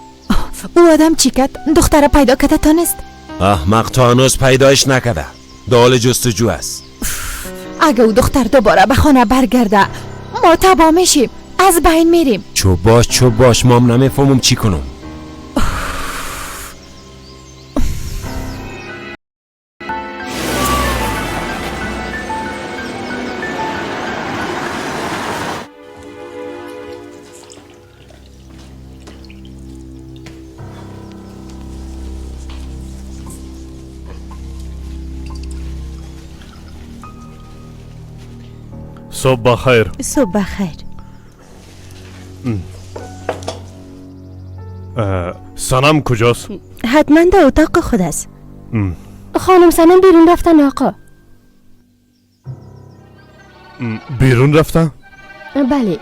او آدم چی کرد؟ دختر پیدا کرده تانست؟ احمق، تا هنوز پیدایش نکرده، دال جستجو است. اگه او دختر دوباره به خانه برگرده ما تباه میشیم، از بین میریم. چوب باش، چوب باش، مام نمیفهمم چی کنم. صبح بخیر. صبح بخیر. سنم کجاست؟ حتما در اتاق خود است. خانم سنم بیرون رفتن آقا. بیرون رفتن؟ بله.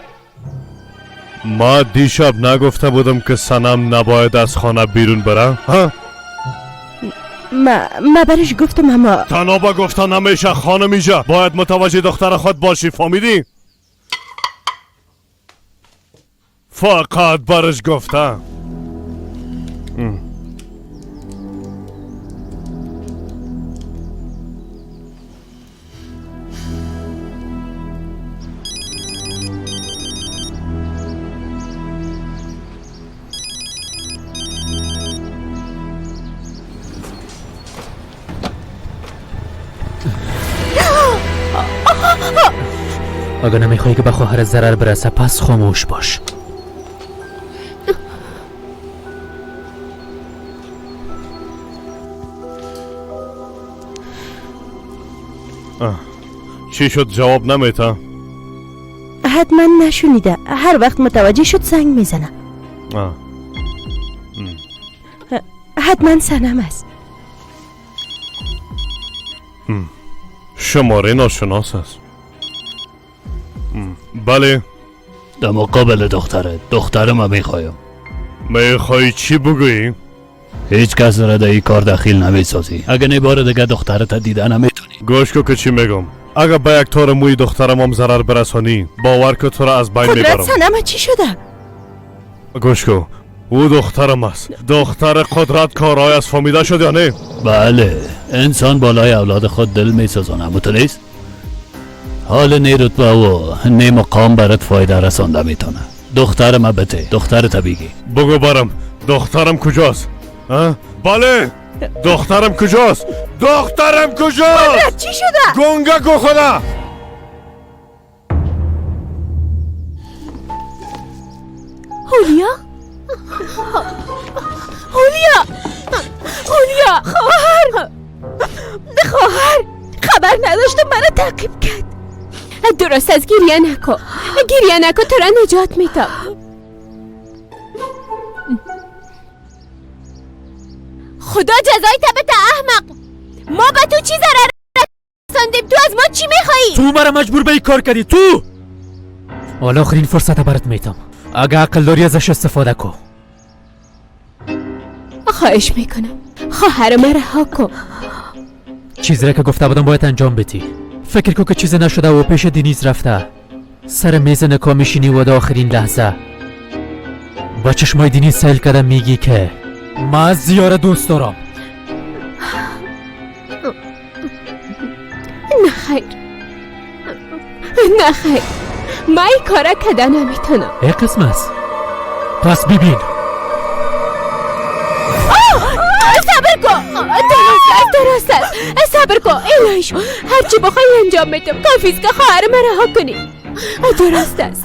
ما دیشب نگفته بودم که سنم نباید از خانه بیرون بره؟ ها؟ ما برش گفتم اما تنها با گفتن نمیشه خانم، اینجا باید متوجه دختر خود باشی، فهمیدی؟ فقط برش گفتم. اگر نمیخوای که به خواهرت ضرر برسه پس خاموش باش. چی شد جواب نمیته؟ حتما نشونیده، هر وقت متوجه شد زنگ میزنه. حتما سنم است. شماره ناشناس است. بله. در مقابل دختره، دخترم میخوایم. میخوای چی بگویی؟ هیچ کس را در این کار دخیل نمیسازی. اگه نه بار دیگه دخترت دیده نمیتونی. گوش کو که چی میگم. اگه به یک تار موی دخترم هم ضرر برسانی، باور که تو را از بین میبرم. قدرت سنم چی شده؟ گوش کو، او دخترم است. دختر قدرت کارای از فهمیده شد یا نه؟ بله، انسان بالای اولاد خود دل میسوزانه، متوجه؟ حال نه رتبه و نه مقام برات فایده رسانده میتونه. دخترم بته، دخترت بگی. بگو برم، دخترم کجاست؟ بله، دخترم کجاست؟ دخترم کجاست؟ چی شده؟ گنگه کو خدا. هولیا؟ هولیا! هولیا! خواهر! خواهر! خبر نداشتم منو تعقیب کرد. درست از گریه نکن، گریه نکن، تو را نجات میدم. خدا جزای بده احمق. ما به تو چی ضرر رساندیم؟ تو از ما چی میخوایی؟ تو مرا مجبور به این کار کردی. تو حالا آخرین فرصت برات میتم، اگه عقل داری ازش استفاده کن. خواهش میکنم خواهر من رها کن. چیزی را که گفته بودم باید انجام بدی. فکر کن که چیزی نشده و پیش دنیز رفته. سر میز نکاح میشینی و در آخرین لحظه با چشمای دینی سیل کرده میگی که من زیاره دوست دارم. نه خیر، نه خیر، من این کاره کده نمیتونم. ای قسم است. پس ببین. صبر کن، درست است، صبر کن الهی شو، هرچی بخوای انجام میدم، کافیست که خواهر من رها کنی. درست است.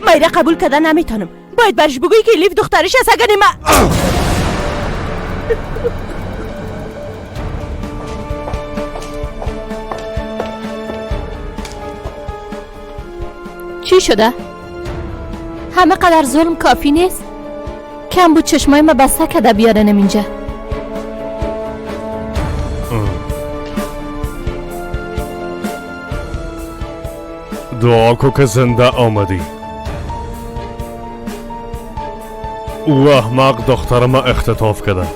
من را قبول کردن نمیتونم. باید برش بگویی که لیف دخترش است، اگر من چی شده؟ همه قدر ظلم کافی نیست؟ کم بود چشمای ما بسته کده بیارنم اینجا. دعا کو که زنده آمدی. او احمق دختر ما اختطاف کرده.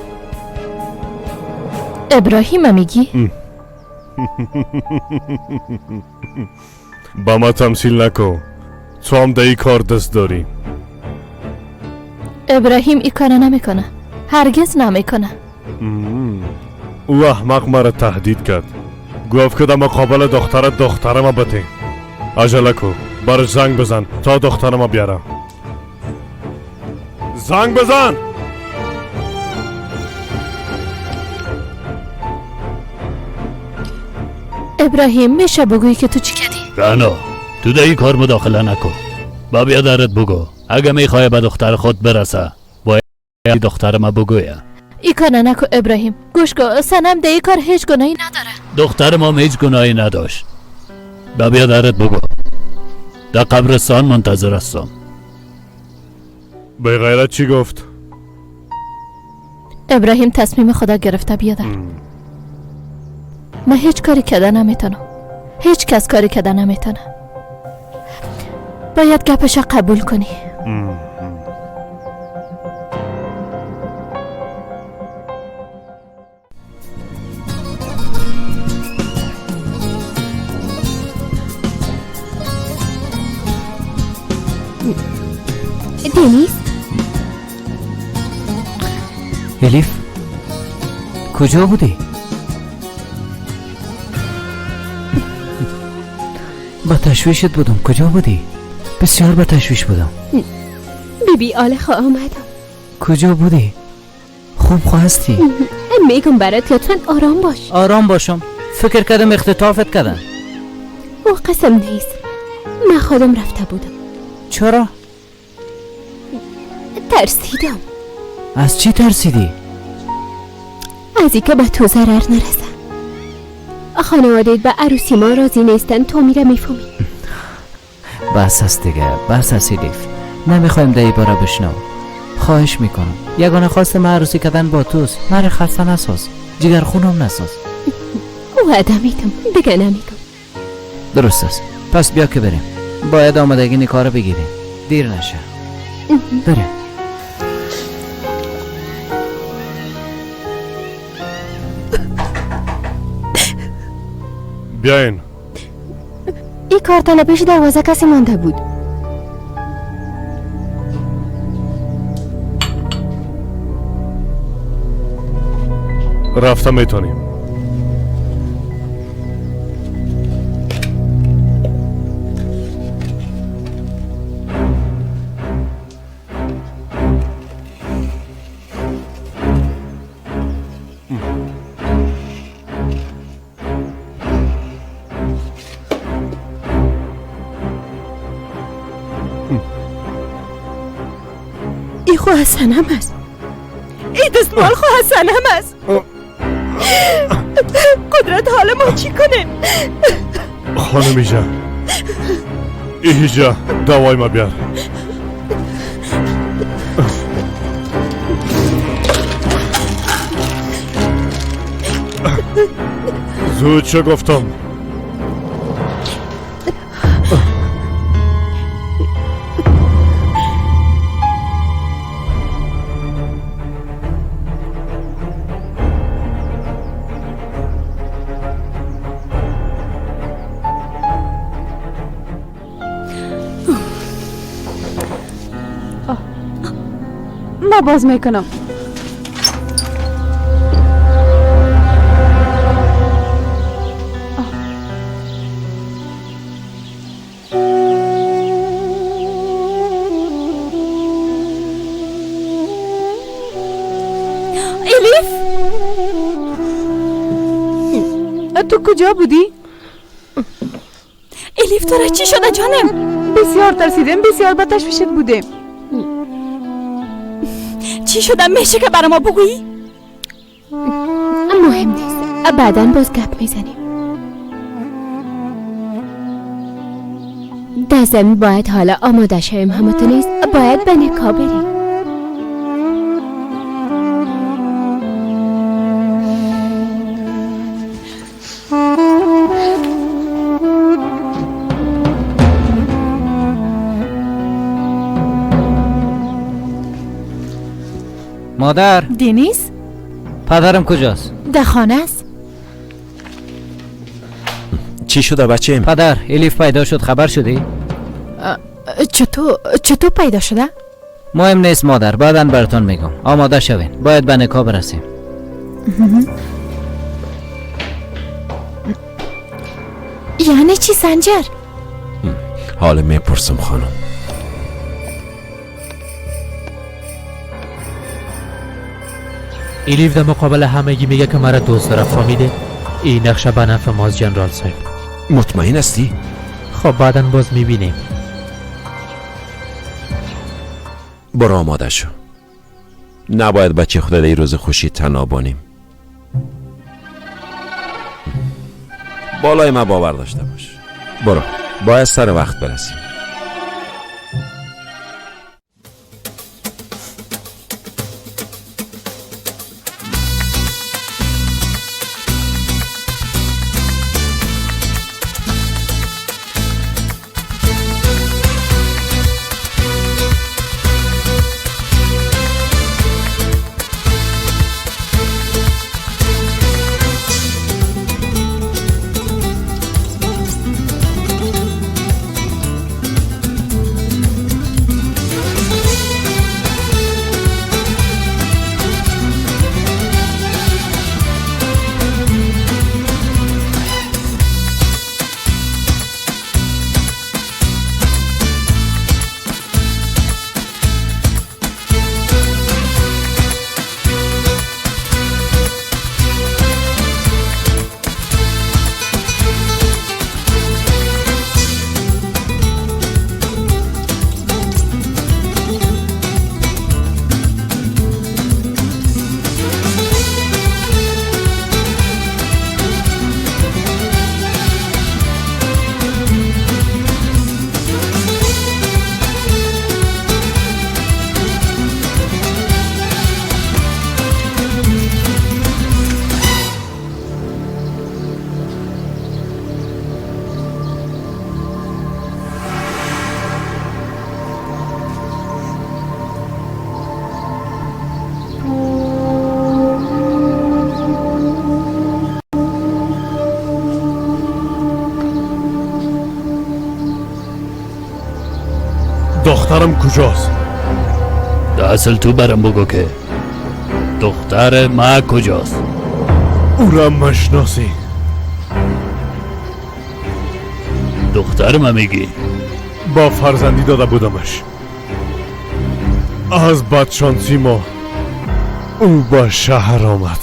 ابراهیم میگی؟ با ما تمثیل نکن، تو هم در این کار دست داری. ابراهیم این کار نمیکنه، هرگز نمیکنه. او احمق مرا تهدید کرد، گفت که در مقابل دختر دختر ما بده. عجله کو، برش زنگ بزن تا دختر ما بیارم. زنگ بزن. ابراهیم میشه بگویی که تو چی کردی؟ رعنا تو در این کار مداخله نکن. با بیادرت بگو اگه میخوای به دختر خود برسه باید دختر ما بگویه. ای کار نکن ابراهیم، گوش کن، سنم در این کار هیچ گناهی نداره. دختر ما هیچ گناهی نداشت. با بیادرت بگو در قبرستان منتظر هستم. به غیرت چی گفت؟ ابراهیم تصمیم خدا گرفته بیادر. من هیچ کاری کده نمیتونم، هیچ کس کاری کده نمیتونه. باید گپش قبول کنی. دنیز؟ الیف کجا بودی؟ با تشویشت بودم. کجا بودی؟ بسیار با تشویش بودم. بی بی آل خواه آمدم. کجا بودی؟ خوب خواستی؟ میگم برات لطفا آرام باش. آرام باشم؟ فکر کردم اختطافت کردن. او قسم نیست، من خودم رفته بودم. چرا؟ ترسیدم. از چی ترسیدی؟ از اینکه به تو ضرر نرسه. خانوادت به عروسی ما راضی نیستن، تو میره میفهمی. بس است دیگه، بس است الیف. نمیخوایم در باره بشنو. خواهش میکنم، یگانه خواست من عروسی کردن با توست. مرا خسته نساز، جگر خونم نساز. وعده میدم دیگه نمیگم. درست است، پس بیا که بریم. باید آمادگی نکاح رو بگیریم، دیر نشه. بریم. بیاین. این کارتن پیش دروازه کسی مانده بود. رفتم میتونیم. ای خو حسنم است، ای دستمال خو حسنم است. قدرت حال ما چی کنیم؟ خانم ایجا، ایجا دوای ما بیار. زود چه گفتم؟ من باز میکنم. الیف، تو کجا بودی؟ الیف تو را چی شده جانم؟ بسیار ترسیدم، بسیار به تشویشت بودیم. چی شده؟ میشه که برای ما بگویی؟ مهم نیست، بعدا باز گپ میزنیم. در زمین باید حالا آماده شویم، همتون نیست باید به نکاح بریم. مادر. دنیز، پدرم کجاست؟ در خانه است. چی شده بچه؟ پدر، الیف پیدا شد، خبر شدی؟ چطور پیدا شده؟ مهم نیست مادر، بعدا براتون میگم. آماده شوین، باید به نکاح برسیم. یعنی چی سنجر؟ حالا میپرسم خانم. الیف در مقابل همگی میگه که مرا دوست داره، فهمیده؟ این نقشه به نفع ماست جنرال صاحب. مطمئن هستی؟ خب بعدا باز میبینیم. برو آماده شو. نباید بچه خود در روز خوشی تنها بانیم. بالای من باور داشته باش. برو، باید سر وقت برسیم. دخترم کجاست؟ اصل تو برم بگو که دختر ما کجاست؟ او را مشناسی. دختر ما میگی؟ با فرزندی داده بودمش. از بدشانسی ما او به شهر آمد.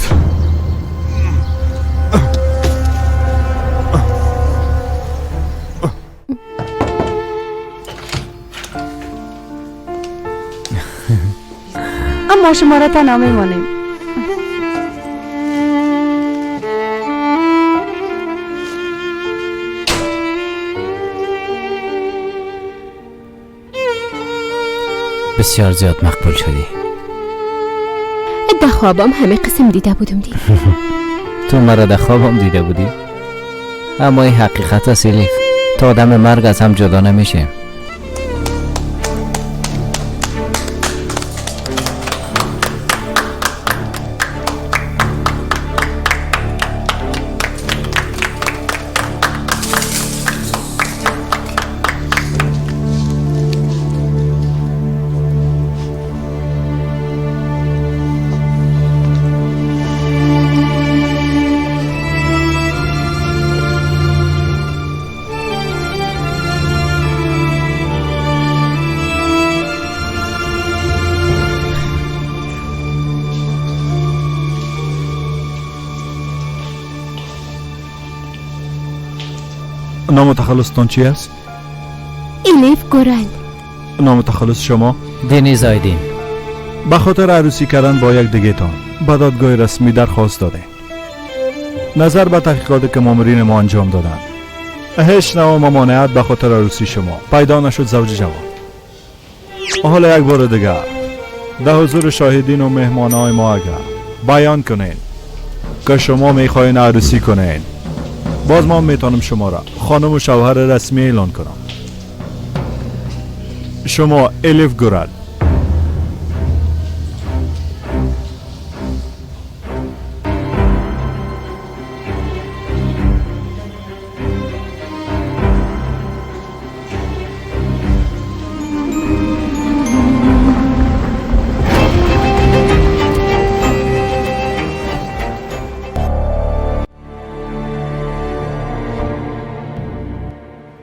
اما شما را تنها میمانیم. بسیار زیاد مقبول شدی. در خوابم همه قسم دیده بودم دی. تو مرا در خوابم دیده بودی؟ اما این حقیقت است الیف، تا دم مرگ از هم جدا نمیشیم. نام تخلصتان چی است؟ الیف گورل. نام تخلص شما؟ دنیز آیدین. به خاطر عروسی کردن با یک دیگه تان به دادگاه رسمی درخواست داده. نظر به تحقیقاتی که مامورین ما انجام دادند، هیچ نوع ممانعت به خاطر عروسی شما پیدا نشد زوج جوان. حالا یک بار دیگر در حضور شاهدین و مهمانهای ما اگر بیان کنین که شما میخواین عروسی کنین، باز ما میتونم شما را خانم و شوهر رسمی اعلان کنم. شما الیف گورل.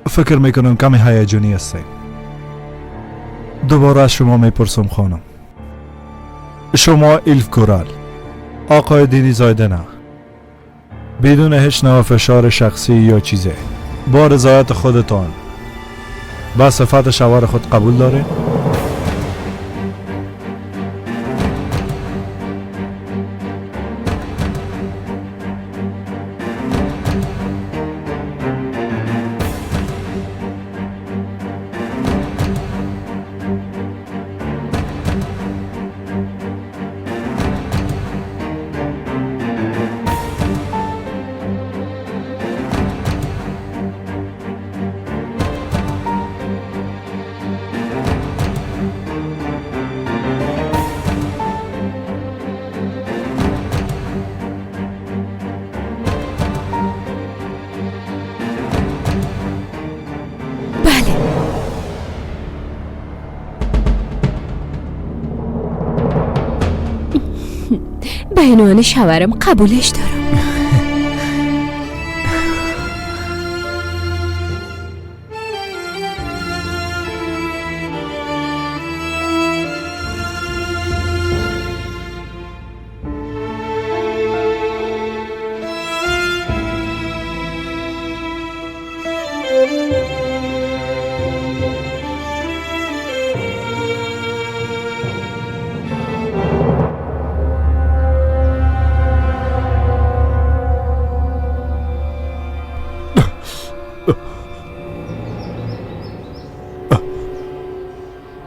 فکر میکنم کمی هیجانی هستید. دوباره از شما میپرسم خانم، شما ایلف گورل، آقای دینیز آیدنه، بدون هیچ نوع فشار شخصی یا چیزی، با رضایت خودتان با صفت شوهر خود قبول دارید؟ به عنوان شوهرم قبولش دارم.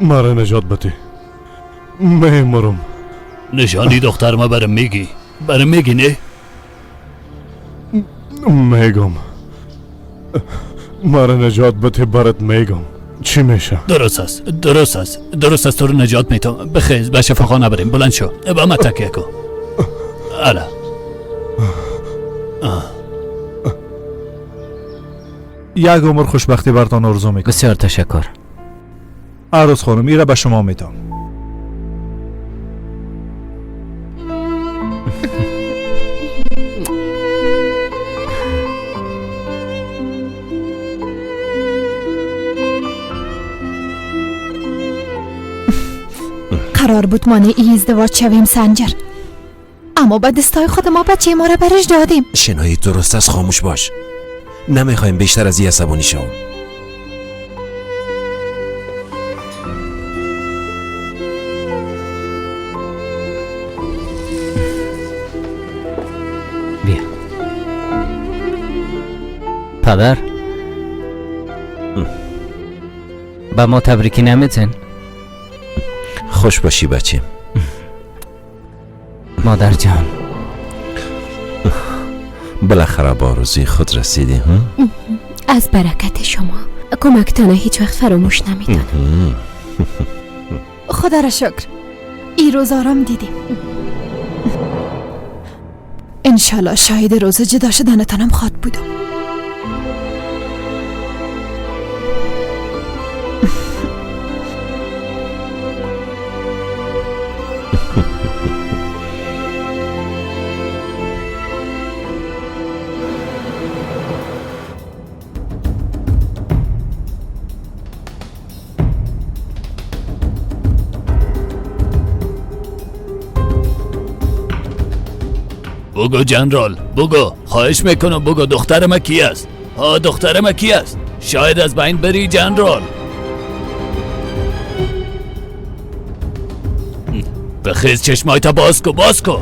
مرا نجات بده، میمرم. نشانی دختر ما برم میگی، برم میگی نه؟ میگم مرا نجات بده، برات میگم چی میشه. درست است، درست است، درست است، تو رو نجات میتم. بخیز به شفاخانه بریم. بلند شو، با ما تکیه کن. الا یک عمر خوشبختی براتان آرزو میکنم. بسیار تشکر. عروس خانم، ایره به شما میدم. قرار بود مانع ای ازدواج شویم سنجر، اما با دستای خود ما بچه ما را برش دادیم. شنایی درست است، خاموش باش. نمیخوایم بیشتر از این عصبانی شوم. پدر، به ما تبریکی نمیتین؟ خوش باشی بچه. مادر جان، بالاخره با آرزوی خود رسیدی. از برکت شما کمکتانه هیچ وقت فراموش نمیدانم. خدا را شکر ای روز آرام دیدیم. انشالله شاهد روز جدا شدنتانم خواد بودم. بگو جنرال، بگو، خواهش میکنم بگو دختر من کی است؟ ها دخترم کی است؟ شاید از بین بری جنرال. بخیز چشمایتا باز کو، باز کو.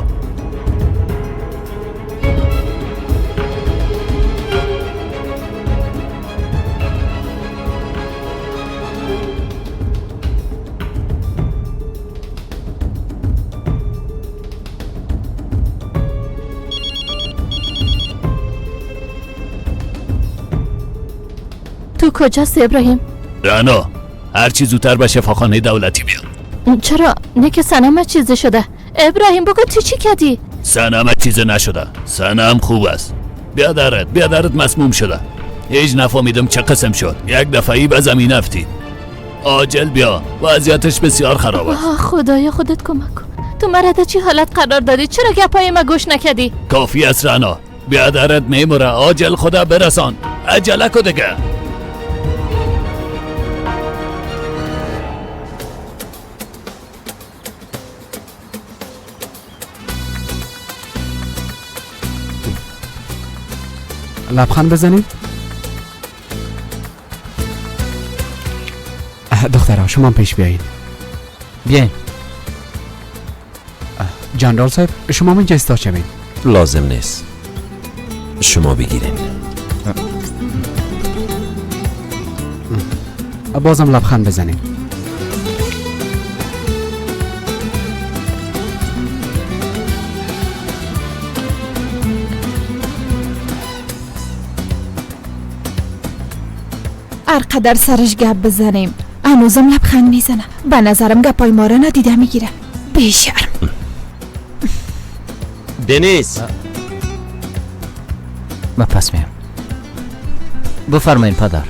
تو کجاست ابراهیم؟ رعنا هرچی زودتر به شفاخانه دولتی بیا. چرا؟ نه که سنم چیزی شده. ابراهیم بگو تو چی کردی؟ سنم چیزی نشده، سنم خوب است. بیادرت مسموم شده. هیچ نفهمیدم چه قسم شد. یک دفعی به زمین افتید. عاجل بیا، وضعیتش بسیار خراب است. خدایا خودت کمک کن. تو مرا در چی حالت قرار دادی؟ چرا گپای ما گوش نکردی؟ کافی است رعنا، بیادرت میموره. عاجل خدا برسان، عجله کو دیگه. لبخند بزنید. دخترها شما پیش بیایید. بیاین. جنرال صاحب شما اینجا ایستاد شوید. لازم نیست، شما بگیرین. بازم لبخند بزنید. هر قدر سرش گپ بزنیم هنوزم لبخند میزنه. به نظرم گپای ما را ندیده میگیره. بیشرم. دنیز من پس میام. بفرمایین پدر.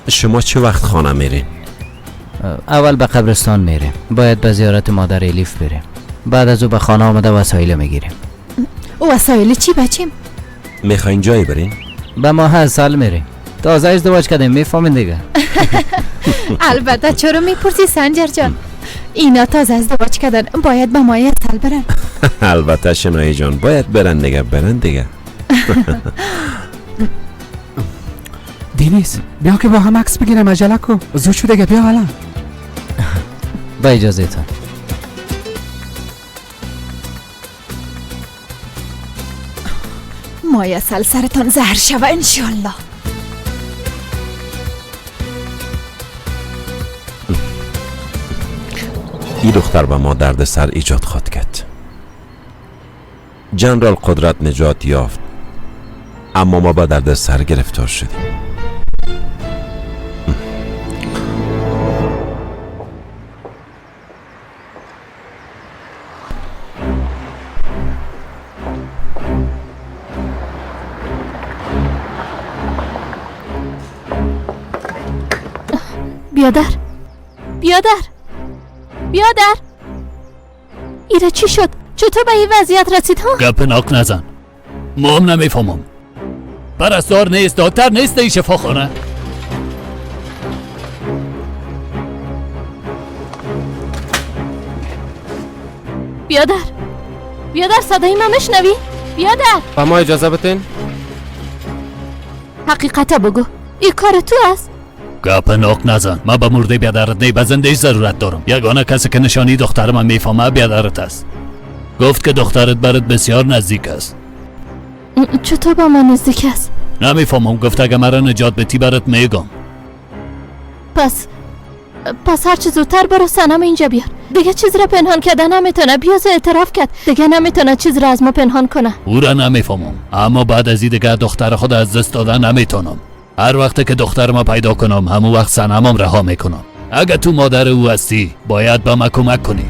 شما چه وقت خانه میرین؟ اول به قبرستان میریم، باید به زیارت مادر الیف بریم، بعد از او به خانه آمده وسایل میگیریم. وسایل چی بچیم؟ میخواین جایی برین؟ به ماه عسل میریم. تازه ازدواج کردیم میفهمین دیگه. البته چرا میپرسی سنجر جان؟ اینا تازه ازدواج کردن، باید به ماه عسل برن. البته شنایی جان باید برن دیگه، برن دیگه. دینیز بیا که با هم عکس بگیرم. عجله کو، زود شو دیگه، بیا الان. با اجازه تان. مای عسل سرتان زهر شوه انشالله. این دختر به ما درد سر ایجاد خواهد کرد. جنرال قدرت نجات یافت، اما ما با درد سر گرفتار شدیم. بیادر، بیادر، بیادر، ایره چی شد؟ چطور به این وضعیت رسید ها؟ گپ ناک نزن، ما هم نمیفهمم. پرستار نیست، دکتر نیست ای شفاخانه. بیادر، بیادر، صدای من میشنوی؟ بیادر، با ما اجازه بتین؟ حقیقت بگو، این کار تو است؟ گپ ناک نزن، من به مرده بیادرت نی، به زنده ضرورت دارم. یگانه کسی که نشانی دختر من میفهمه بیادرت است. گفت که دخترت برات بسیار نزدیک است. چطور با من نزدیک است؟ نمیفهمم، گفت اگه مرا نجات بتی برات میگم. پس هر چه زودتر برو سنم اینجا بیار. دیگه چیز را پنهان کردن نمیتونه. بیاز اعتراف کرد، دیگه نمیتونه چیز را از ما پنهان کنه. او را نمیفهمم، اما بعد از این دیگه دختر خود از دست دادن نمیتونم. هر وقت که دختر ما پیدا کنم همون وقت سنمم رها میکنم. اگه تو مادر او هستی باید به ما کمک کنی.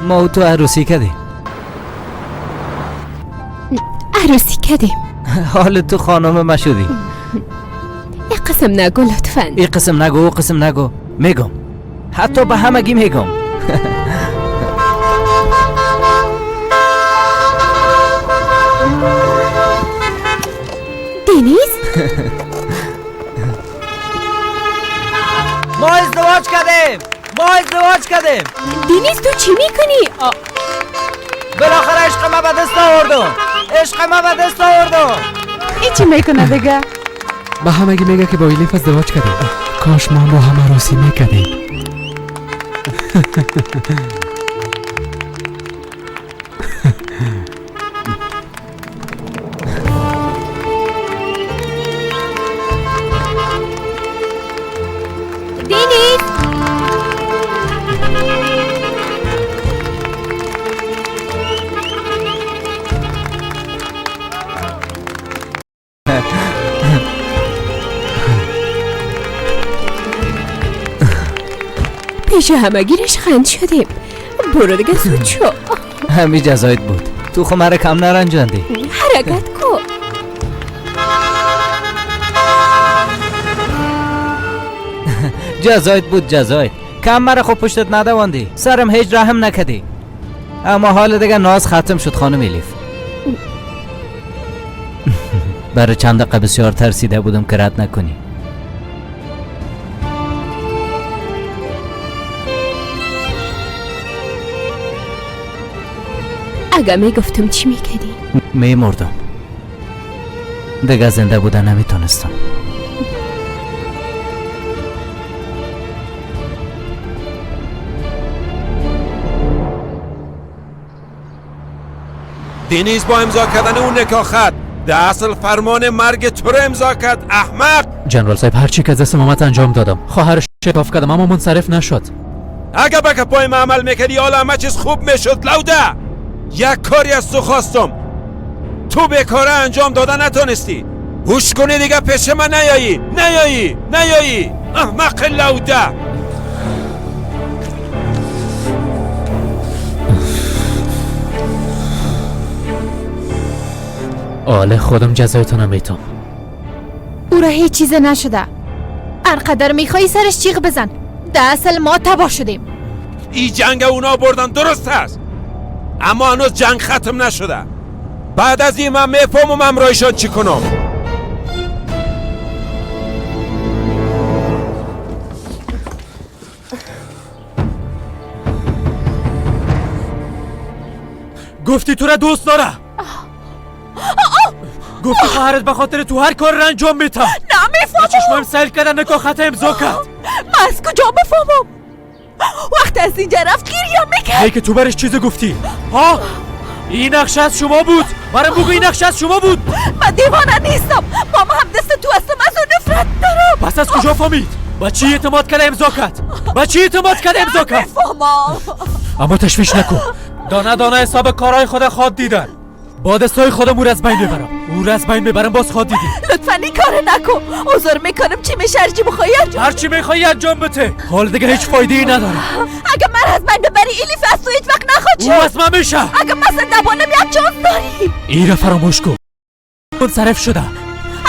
ما تو عروسی کردیم. عروسی کردیم. حال تو خانم ما شدی. یک قسم نگو لطفا. یک قسم نگو، قسم نگو. میگم، حتی به همگی میگم. ما ازدواج کردیم، ما ازدواج کردیم. دینیز تو چی میکنی؟ بالاخره عشق ما به دست آوردم، عشق ما به دست آوردم. این چی میکنه دیگه؟ به همگی میگه که با الیف ازدواج کردیم. کاش ما با هم عروسی میکردیم. دینیز پیش همگیرش خند شدیم. برو دیگه زود شو. همی جزایت بود. تو خو مرا کم نرنجاندی. حرکت کو. جزایت بود جزایت. کم مرا خو پشتت ندواندی. سرم هیچ رحم نکدی. اما حال دیگه ناز ختم شد خانم الیف. برای چند دقیقه بسیار ترسیده بودم که رد نکنی. اگه میگفتم چی میکردی؟ میمردم. دیگه زنده بودن نمیتونستم. دینیز با امضا کردن اون نکاح خط در اصل فرمان مرگ تو رو امضا کرد احمق. جنرال صاحب هرچی که از دست مامت انجام دادم، خواهرش شکاف کردم اما منصرف نشد. اگه به پای ما عمل میکردی حالا همه چیز خوب میشد. لوده یک کاری از تو خواستم، تو به کار انجام دادن نتونستی. هوش کنی دیگه پیش من نیایی، نیایی، نیایی احمق لوده. آله خودم جزایتونم میتم. او را هیچ چیز نشده. هر میخوایی سرش چیغ بزن. در اصل ما تباه شدیم. ای جنگ اونا بردن درست است، اما هنوز جنگ ختم نشده. بعد از این من میفهمم همراهشان چی کنم. گفتی تو را دوست داره. گفتی خواهرت به خاطر تو هر کار را انجام میتم. نمیفهمم. چشمم سیل کردن نکاح خط امضا کرد. من از کجا بفهمم؟ وقتی از اینجا رفت گریه میکرد. ای که تو برش چیز گفتی ها؟ این نقشه از شما بود. برام بگو این نقشه از شما بود. من دیوانه نیستم. ماما هم دست تو هستم، از اون نفرت دارم. پس از کجا فهمید؟ با چی اعتماد کرد امضا کرد؟ با چی اعتماد کرد امضا کرد؟ نمیفهمم. اما تشویش نکن. دانه دانه حساب کارهای خود خواد دیدن. با دستای خودم او را از بین میبرم. او را از بین میبرم باز خواد دیدی. لطفا این کار نکن. عذر میکنم. چی میشه؟ هرچی بخوای انجام. هرچی میخوای انجام بده. حال دیگه هیچ فایده ای نداره. اگه من از من ببری الیف از تو هیچ وقت نخواد شد. او از من میشه. اگه مثل نبانم یک چانس داری. این را فراموش کن. منصرف شده.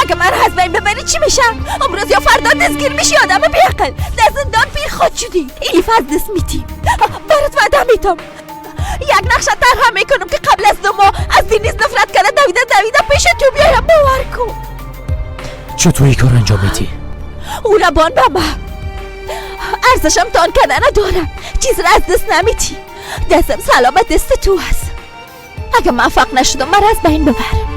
اگه من از بین ببری چی میشه؟ امروز یا فردا دستگیر میشی آدم بیعقل. در زندان پیر خود شدی. الیف از دست میتی. برات وعده میتم. یک نقشه طرح میکنم که قبل از 2 ماه از دینیز نفرت کرده دویده دویده پیش تو بیایم. باور کن. چطور این کار انجام میدی؟ او ربان به من ارزشم تان کردن ندارم. چیز را از دست نمیتی. دستم سلامت دست تو هست. اگه موفق نشدم مرا از بین ببر.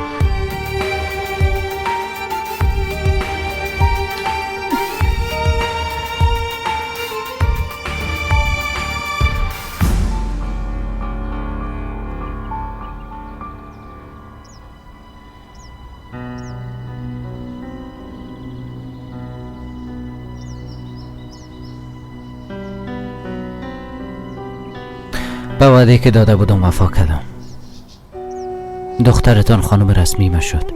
به وعده که داده بودم وفا کردم. دخترتان خانم رسمی ما شد.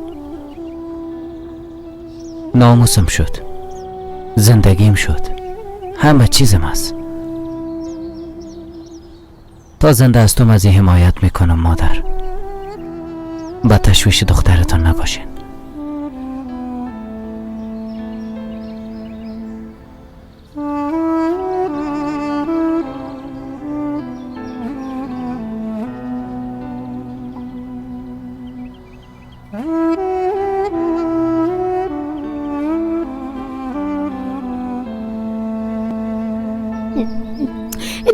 ناموسم شد. زندگیم شد. همه چیزم است. تا زنده هستم از این حمایت میکنم مادر. با تشویش دخترتان نباشین.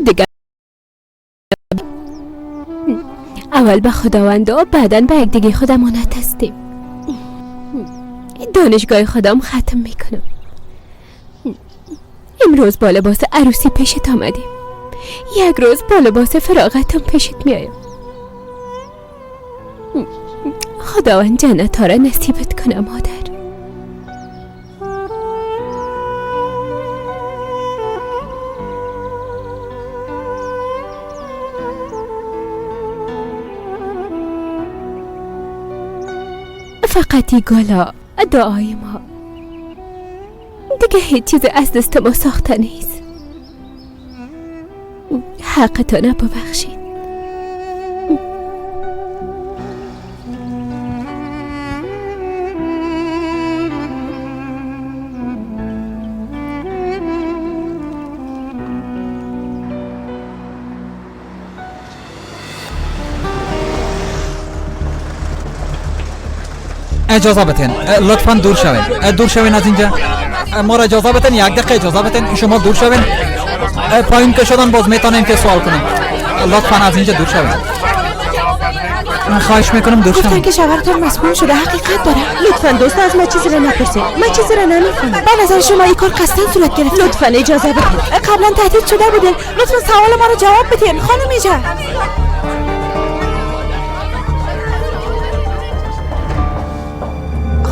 دیگه اول به خداوند و بعدا به یکدیگه خود امانت هستیم. دانشگاه خودم ختم میکنم. امروز با لباس عروسی پیشت آمدیم، یک روز با لباس فراغتم پیشت میایم. خداوند جنت ها را نصیبت کنه مادر. فقط ای گلا دعای ما، دیگه هیچ چیز از دست ما ساخته نیست. حقتان ببخشید. اجازه بتین لطفا دور شوین، دور شوین از اینجا. ما را اجازه بتین، یک دقیقه اجازه بتین، شما دور شوین. پایین که شدن باز میتونیم که سوال کنیم. لطفا از اینجا دور شوین، خواهش میکنم دور شوین. گفتن که شوهرتون مسموم شده، حقیقت داره؟ لطفا دوست از ما چیزی را نپرسید، من چیزی را نمیفهمم. به نظر شما این کار قصداً صورت گرفت؟ لطفا اجازه بدین، قبلا تهدید شده بودین. لطفا سوال ما را جواب بدین خانم اینجا.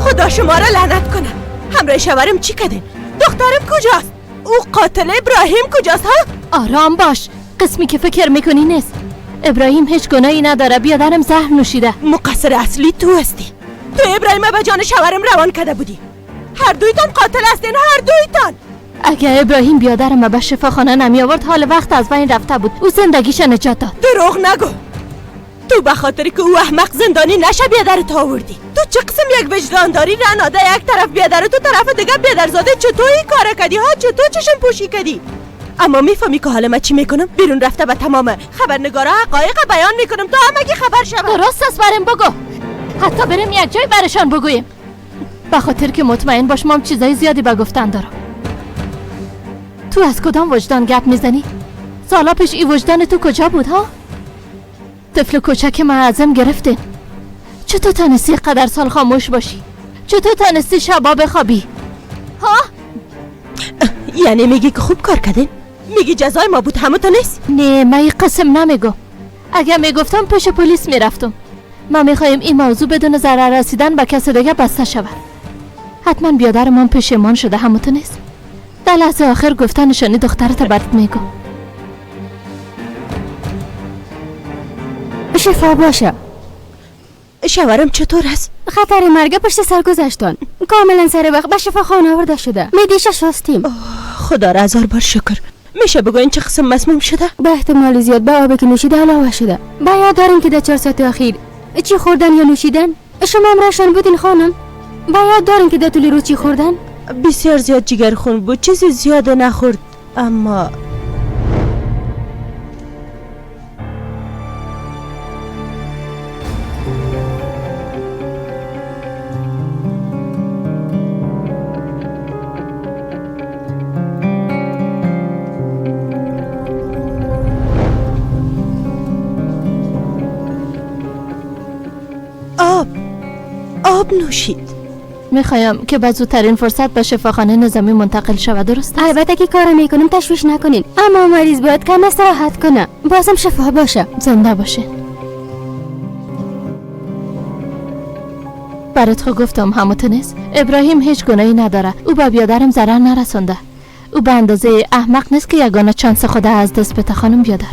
خدا شما را لعنت کنه. همراه شوهرم چی کردین؟ دخترم کجاست؟ او قاتل ابراهیم کجاست ها؟ آرام باش، قسمی که فکر میکنی نیست. ابراهیم هیچ گناهی نداره، بیادرم زهر نوشیده. مقصر اصلی تو هستی. تو ابراهیم به جان شوهرم روان کرده بودی. هر دویتان قاتل هستین، هر دویتان. اگه ابراهیم بیادرم به شفاخانه نمی آورد حال وقت از بین رفته بود. او زندگیش نجات داد. دروغ نگو. تو به خاطر که او احمق زندانی نشه بیادرت آوردی. تو چه قسم یک وجدان داری؟ رناده یک طرف بیادر تو طرف دیگه بیادرزاده. چطور این کار کردی ها؟ چطور چشم پوشی کردی؟ اما میفهمی که حال من چی میکنم؟ بیرون رفته به تمام خبرنگارا حقایق بیان میکنم تا همگی خبر شوند. درست است، بریم بگو. حتی بریم یک جای برشان بگوییم، به خاطر که مطمئن باش ما چیزای زیادی به گفتن دارم. تو از کدام وجدان گپ میزنی؟ سالا پیش این وجدان تو کجا بود ها؟ طفل کوچک من ازم گرفتین. چطور تانستی قدر سال خاموش باشی؟ چطور تانستی شبا بخوابی؟ ها؟ یعنی میگی که خوب کار کردین؟ میگی جزای ما بود همه تا نیست؟ نه، من این قسم نمیگم. اگه میگفتم پیش پلیس میرفتم. ما میخوایم این موضوع بدون ضرر رسیدن به کس دیگه بسته شود. حتما بیادرمان پشیمان شده، همه تو نیست. در لحظه آخر گفتن نشانی دخترت برات میگم. شفا باشه. شوهرم چطور است؟ خطر مرگ پشت سر گذشتن. کاملا سر وقت به شفاخانه آورده شده. میدیشه شستیم. خدا را هزار بار شکر. میشه بگوین چه قسم مسموم شده؟ به احتمال زیاد به آبی که نوشیده علاوه شده. به یاد داریم که در 4 ساعت اخیر چی خوردن یا نوشیدن؟ شما همراهشان بودین خانم؟ به یاد داریم که در طول روز چی خوردن؟ بسیار زیاد جگر خون بود، چیزی زیاد نخورد. اما آب نوشید. میخوایم که به زودترین فرصت به شفاخانه نظامی منتقل شود، درست است؟ البته که کار میکنم، تشویش نکنین. اما مریض باید کم استراحت کنه، بازم شفا باشه. زنده باشه. برات خو گفتم هموتنس، ابراهیم هیچ گناهی نداره. او به بیادرم ضرر نرسانده. او به اندازه احمق نیست که یگانه چانس خدا از دست بده خانم بیادر.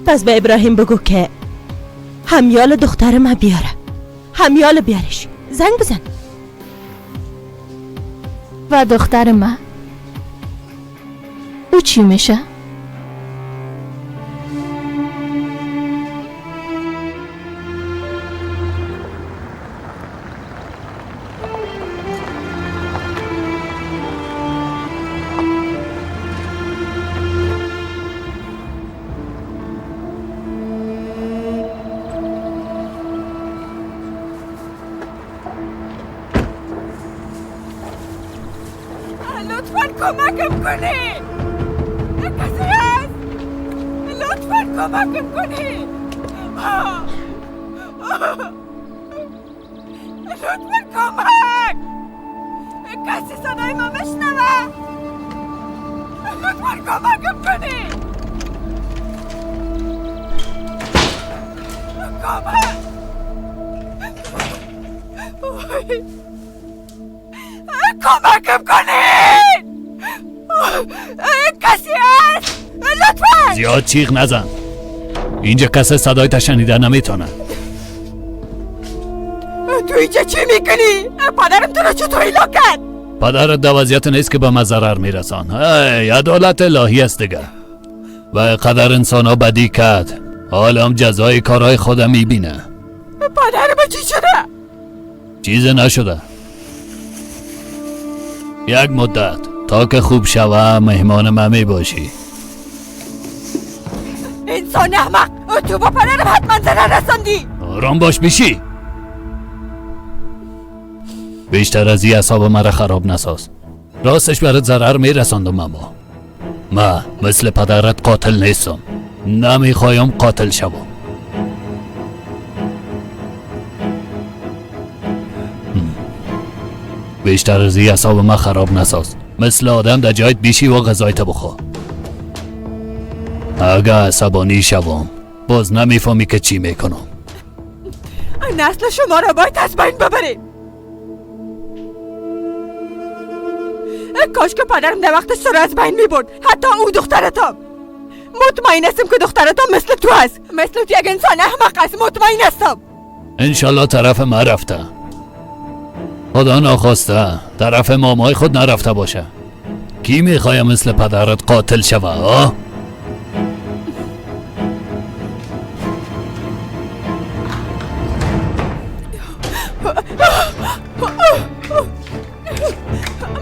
پس به ابراهیم بگو که همیال دختر ما بیاره. همیال بیارش. زنگ بزن. و دختر ما او چی میشه؟ لطفاً کمکم کنید. کمکم کنی. لطفا کمک. کسی صدای ما بشنوه. لطفا کمکم کنی. کمک. کمکم کنید. کسی هست؟ لطفا. زیاد چیغ نزن، اینجا کسی صدای شنیده نمیتونه. تو اینجا چی میکنی؟ پدرم تو رو چطور ایلا کرد؟ پدرت در وضعیت نیست که به من ضرر میرسان. ای عدالت الهی است دیگه. و قدر انسان ها بدی کرد، حالا هم جزای کارهای خودم میبینه. پدرم چی شده؟ چیز نشده. یک مدت تا که خوب شوه مهمان من میباشی. انسان احمق، تو با پدرم حتما ضرر رساندی. آرام باش بیشی. بیشتر از این اعصاب مرا خراب نساز. راستش برات ضرر میرساندم، اما من مثل پدرت قاتل نیستم. نمیخوایم قاتل شوم. بیشتر از این اعصاب من خراب نساز. مثل آدم در جایت بیشی و غذایت بخور. اگه عصبانی شوم باز نمیفهمی که چی میکنم. نسل شما را باید از بین ببریم. کاش که پدرم در وقتش تو را از بین میبرد. حتی او دخترتم. مطمئن هستم که دخترتم مثل تو هست. مثل تو یک انسان احمق است. مطمئن هستم. انشالله طرف ما رفته. خدا ناخواسته طرف مامای خود نرفته باشه. کی میخواه مثل پدرت قاتل شوه؟ آه؟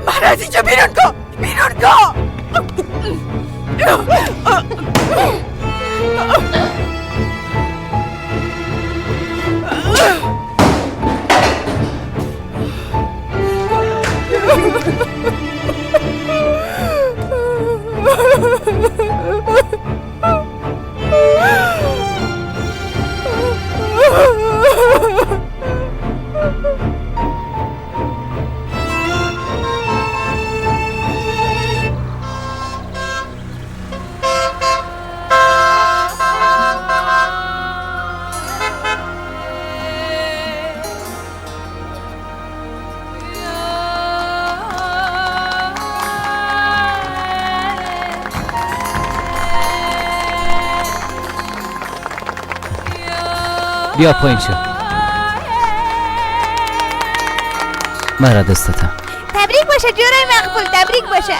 من از اینجا بیرون کن. بیرون کن. بیا پایین شو. مرا دستتم. تبریک باشه جورای مقبول، تبریک باشه.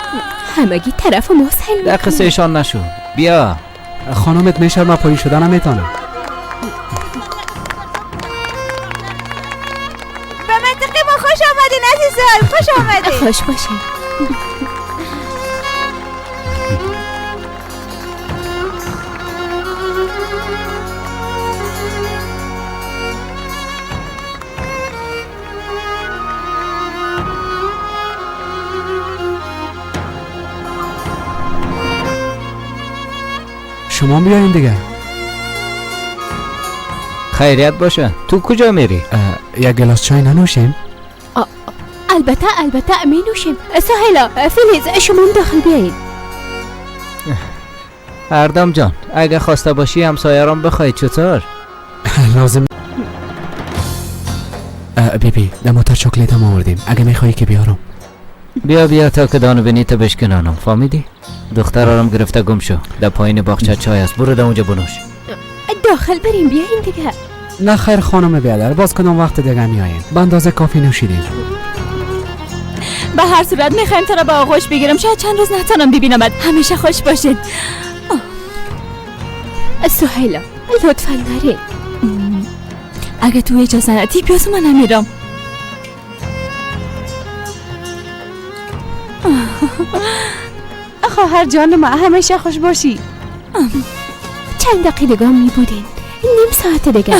همگی طرف ما سیل در قصه ایشان نشو. بیا خانمت میشه ما پایین شدن نمیتونم. به منطقه ما خوش آمدین عزیزان، خوش آمدین. خوش باشین. شما بیاین دیگه. خیریت باشه. تو کجا میری؟ یک گلاس چای ننوشیم؟ البته البته می نوشیم. سهیلا فیلیز شما داخل بیایید. اردم جان اگه خواسته باشی همسایه‌رام بخوای چطور؟ لازم. بی بی در موتر چاکلیت هم آوردیم، اگه میخوایی که بیارم. بیا بیا تا که دانو بینی تا بشکنانم، فهمیدی؟ دخترارم گرفته گم شو. در پایین باغچه چای است، برو در اونجا بنوش. داخل بریم بیاین دیگه. نه خیر خانم بیادر، باز کدام وقت دیگه میاییم. به اندازه کافی نوشیدیم. به هر صورت میخوایم تو را با آغوش بگیرم. شاید چند روز نتونم ببینمت. همیشه خوش باشید. سهیلا لطفا نرین. اگه تو اجازه ندی بیاز من نمیرم. خواهر جان ما همیشه خوش باشی. چند دقیقه دیگه می بودین، نیم ساعت دیگه.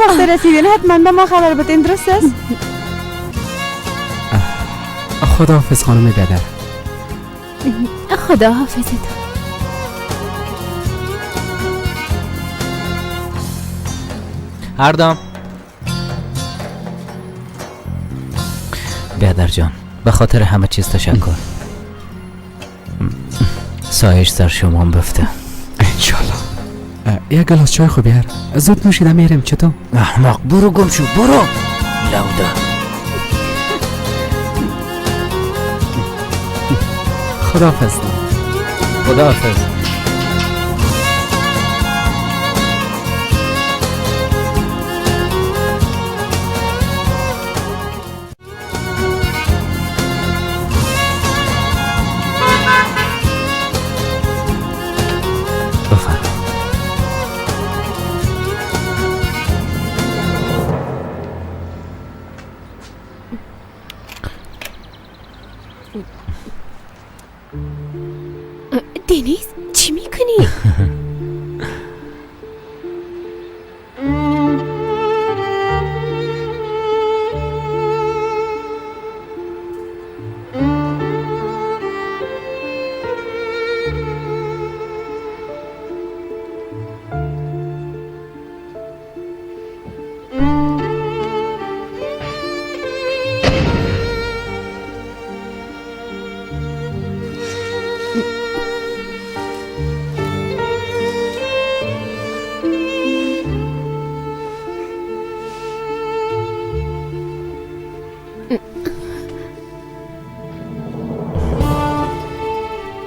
وقت رسیدین حتما به ما خبر بدین، درست است؟ خداحافظ خانم بدر. خداحافظ تو. اردام. بیادر جان، به خاطر همه چیز تشکر. سایش سر شما بفته انشالله. یک گلاس چای خوب بیار، زود نوشیده میریم. چطور؟ احمق، برو گم شو، برو لوده. خداحافظ. خداحافظ. دنیز چی میکنی؟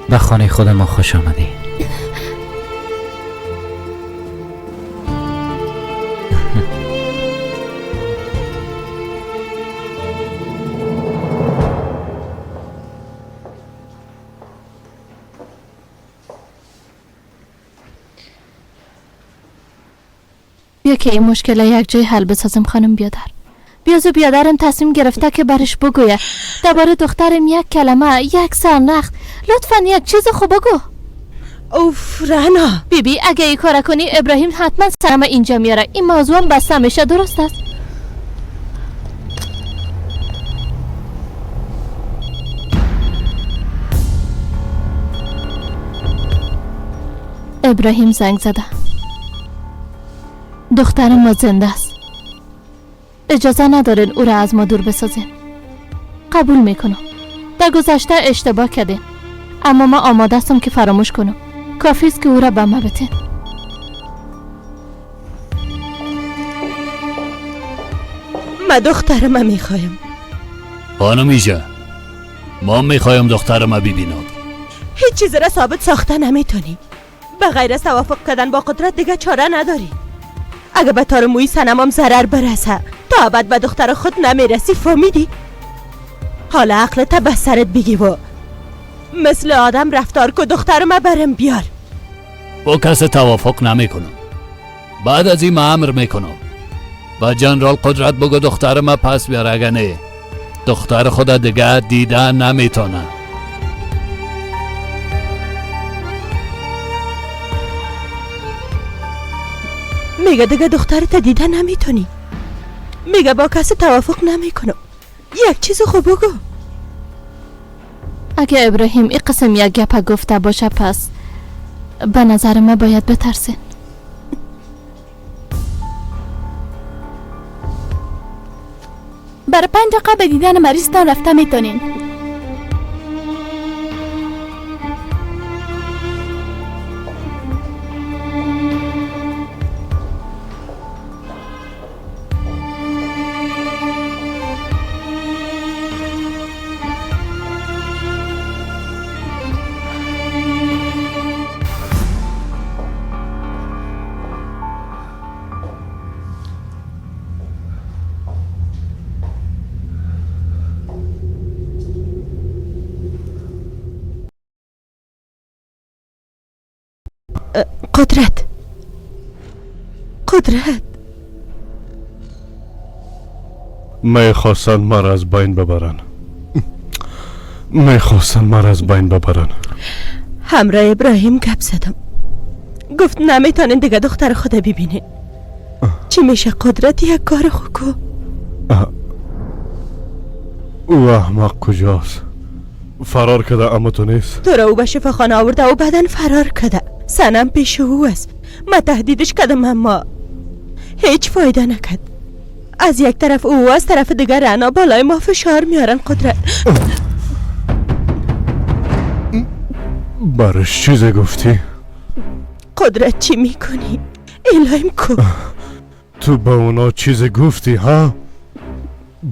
به خانه خود ما خوش آمدی. بیا که این مشکل یک جای حل بسازم خانم بیادر. بیازو بیادرم تصمیم گرفته که برش بگویه درباره دخترم یک کلمه، یک سرنخ. لطفا یک چیز خوب بگو. اوف رنا. بی بی اگه این کار کنی ابراهیم حتما سرم اینجا میاره. این موضوع هم بسته میشه، درست است؟ ابراهیم زنگ زده. دختر ما زنده است. اجازه ندارین او را از ما دور بسازین. قبول میکنم در گذشته اشتباه کردیم، اما ما آماده هستم که فراموش کنم. کافی است که او را به ما بتین. ما دخترم میخوایم. خانم ایجا، ما میخوایم دخترم ببینم. هیچ چیز را ثابت ساخته نمیتونی. به غیر از توافق کردن با قدرت دیگه چاره نداری. اگه به تار موی سنمم ضرر برسه تا ابد به دختر خود نمیرسی، فهمیدی؟ حالا عقلت به سرت بگی و مثل آدم رفتار که دخترم برم بیار. با کس توافق نمی کنم. بعد از این امر میکنم با جنرال قدرت بگو دخترم پس بیار، اگه نه دختر خود دیگه دیده نمیتونه. میگه دیگه دخترت دیده نمیتونی. میگه با کسی توافق نمیکنم. یک چیز خوب بگو. اگه ابراهیم این قسم یک گپ گفته باشه پس به نظر ما باید بترسین. برای 5 دقیقه به دیدن مریضتان رفته میتونین. قدرت، قدرت، میخواستن مرا از بین ببرن. میخواستن مرا از بین ببرن. همراه ابراهیم گپ زدم، گفت نمیتونین دیگه دختر خود ببینین. چی میشه قدرت؟ یک کار خوب کو. او احمق کجاست؟ فرار کرده اما تو نیست. تو را او به شفاخانه آورده و بعدا فرار کرده. سنم پیش او است. من تهدیدش کردم اما هیچ فایده نکرد. از یک طرف او، از طرف دیگر رعنا بالای ما فشار میارن. قدرت برش چیز گفتی؟ قدرت چی میکنی؟ الهیم کو. تو به اونا چیز گفتی ها؟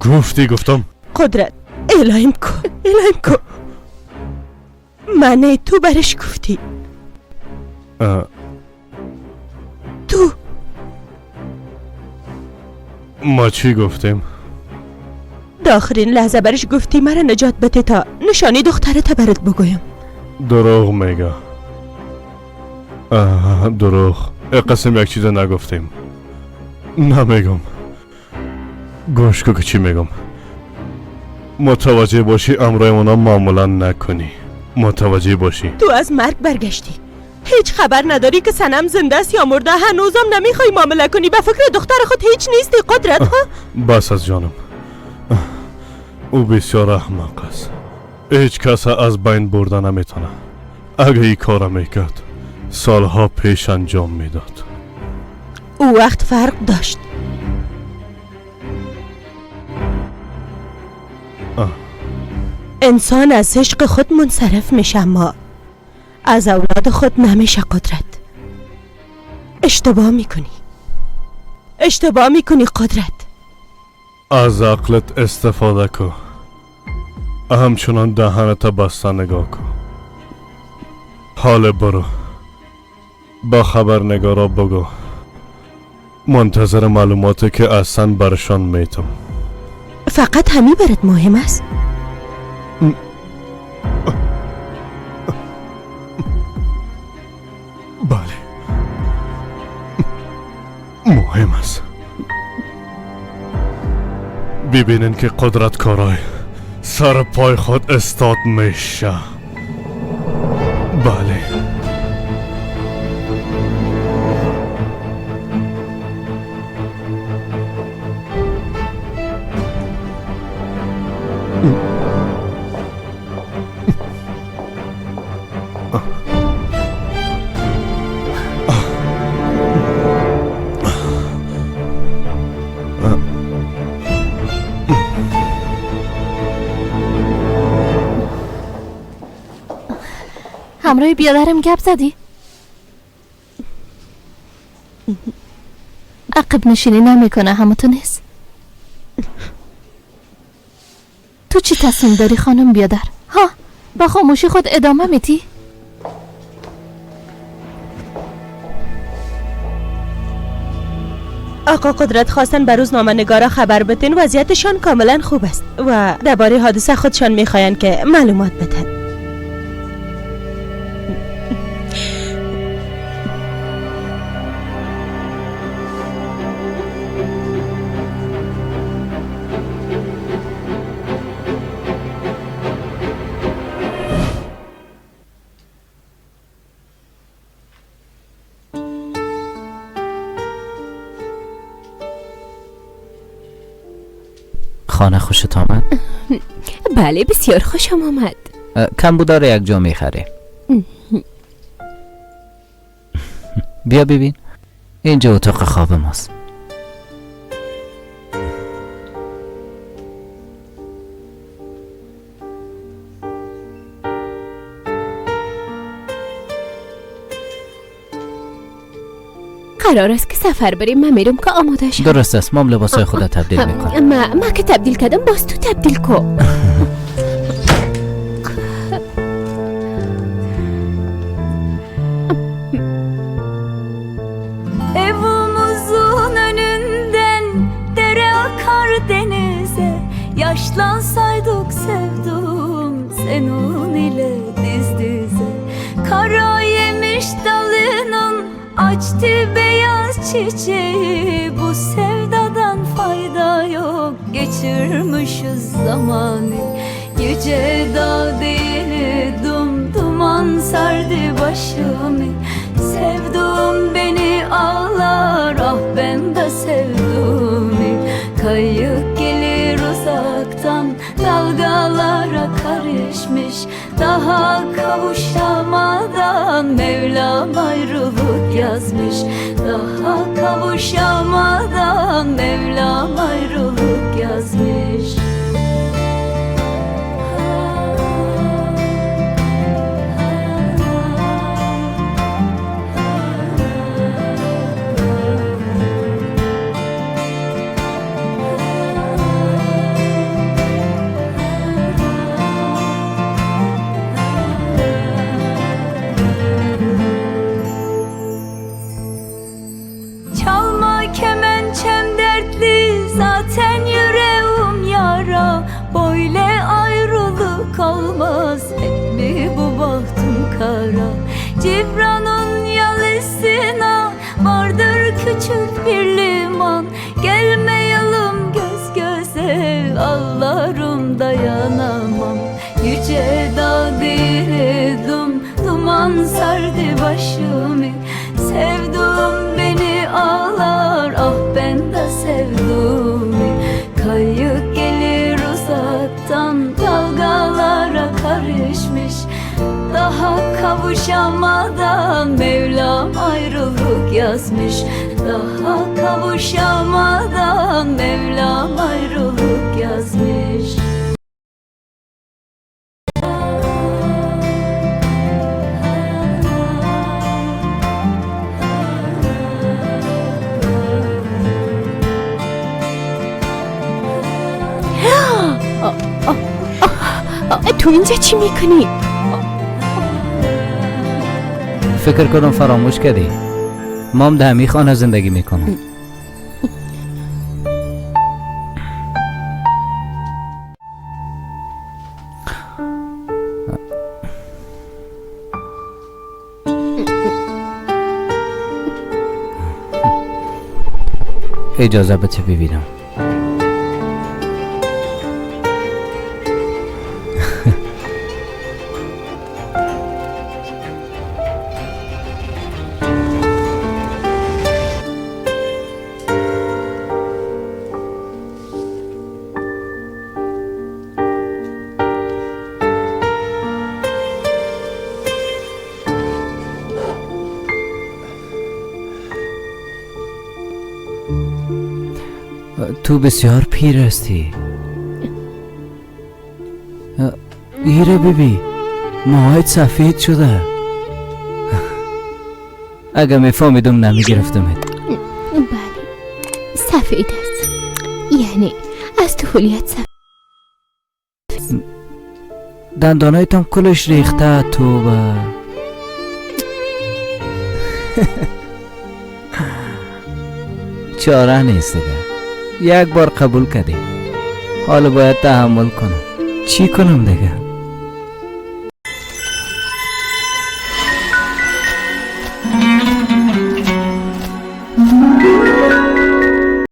گفتی گفتم. قدرت الهیم کو، الهیم کو. من تو برش گفتی. تو ما چی گفتیم؟ در آخرین لحظه برش گفتی مرا نجات بده تا نشانی دخترت برات بگویم. دروغ میگه. دروغ. قسم یک چیز نگفتیم. نمیگم. گوش کو که چی میگم. متوجه باشی امرای اونا معامله نکنی. متوجه باشی. تو از مرگ برگشتی، هیچ خبر نداری که سنم زنده است یا مرده. هنوزم نمیخوای معامله کنی. به فکر دختر خود هیچ نیستی قدرت ها. بس از جانم، او بسیار احمق است. هیچ کس از بین برده نمیتونه. اگه این کار میکرد سالها پیش انجام میداد. او وقت فرق داشت. انسان از عشق خود منصرف میشه اما از اولاد خود نمیشه. قدرت اشتباه میکنی، اشتباه میکنی قدرت. از عقلت استفاده کن، همچنان دهنت بسته نگاه کن. حال برو با خبرنگارا بگو منتظر معلوماتی که اصلا برشان میتم. فقط همی برات مهم است؟ بله مهم است. ببینین که قدرت کارای سر پای خود استاد میشه. بله. همراه بیادرم گپ زدی؟ عقب نشینی نمیکنه همه تو نیست. تو چی تصمیم داری خانم بیادر؟ ها با خاموشی خود ادامه میدی؟ آقا قدرت خواستن به روزنامه نگارا خبر بدین وضعیتشان کاملا خوب است و درباره حادثه خودشان میخواین که معلومات بدن. خانه خوشت آمد؟ بله بسیار خوشم آمد. کم بودا رو یک جا میخریم. بیا ببین اینجا اتاق خواب ماست. قرار است که سفر بریم. من میرم که آماده شم. درست است. مام لباسای خود تبدیل میکنم. ما که تبدیل کردم باز تو تبدیل کو. Evimizin önünden dere akar denize. Yaşlansaydık sevdum senin ile diz dize. Kara yemiş dalının açtı beyaz çiçeği. Bu sevdadan fayda yok, geçirmişiz zamanı. Yüce dağ değildim, duman sardı başımı. Sevdum beni ağlar, ah ben de sevdum. Kayık gelir uzaktan, dalgalara karışmış. Daha kavuşamadan Mevlam ayrılık yazmış. Daha Daha kavuşamadan Mevlam ayrılık yazmış. Çalma kemençem dertli, zaten yüreğim yara. Böyle ayrılık olmaz, hep mi bu bahtım kara? Cibran'ın yalısına vardır küçük bir liman. Gelmeyelim göz göze, ağlarım dayanamam. Yüce dağ değildim, duman sardı başımı. Sevdum beni ağlar, ah ben de sevdum. Kayık gelir uzaktan, dalgalara karışmış. Daha kavuşamadan Mevlam ayrılık yazmış. Daha kavuşamadan Mevlam ayrılık yazmış. تو اینجا چی میکنی؟ فکر کنم فراموش کردی. مام در همی خانه زندگی میکنم. اجازه بده ببینم. تو بسیار پیر هستی. ایره ببی، موهایت سفید شده. اگه میفهمیدم نمیگرفتمت. بله سفید است، یعنی از طفولیت سفید. دندانایتم کلش ریخته. توبه. چاره نیست دیگه، یک بار قبول کردی، حالا باید تحمل کنم. چی کنم دیگه؟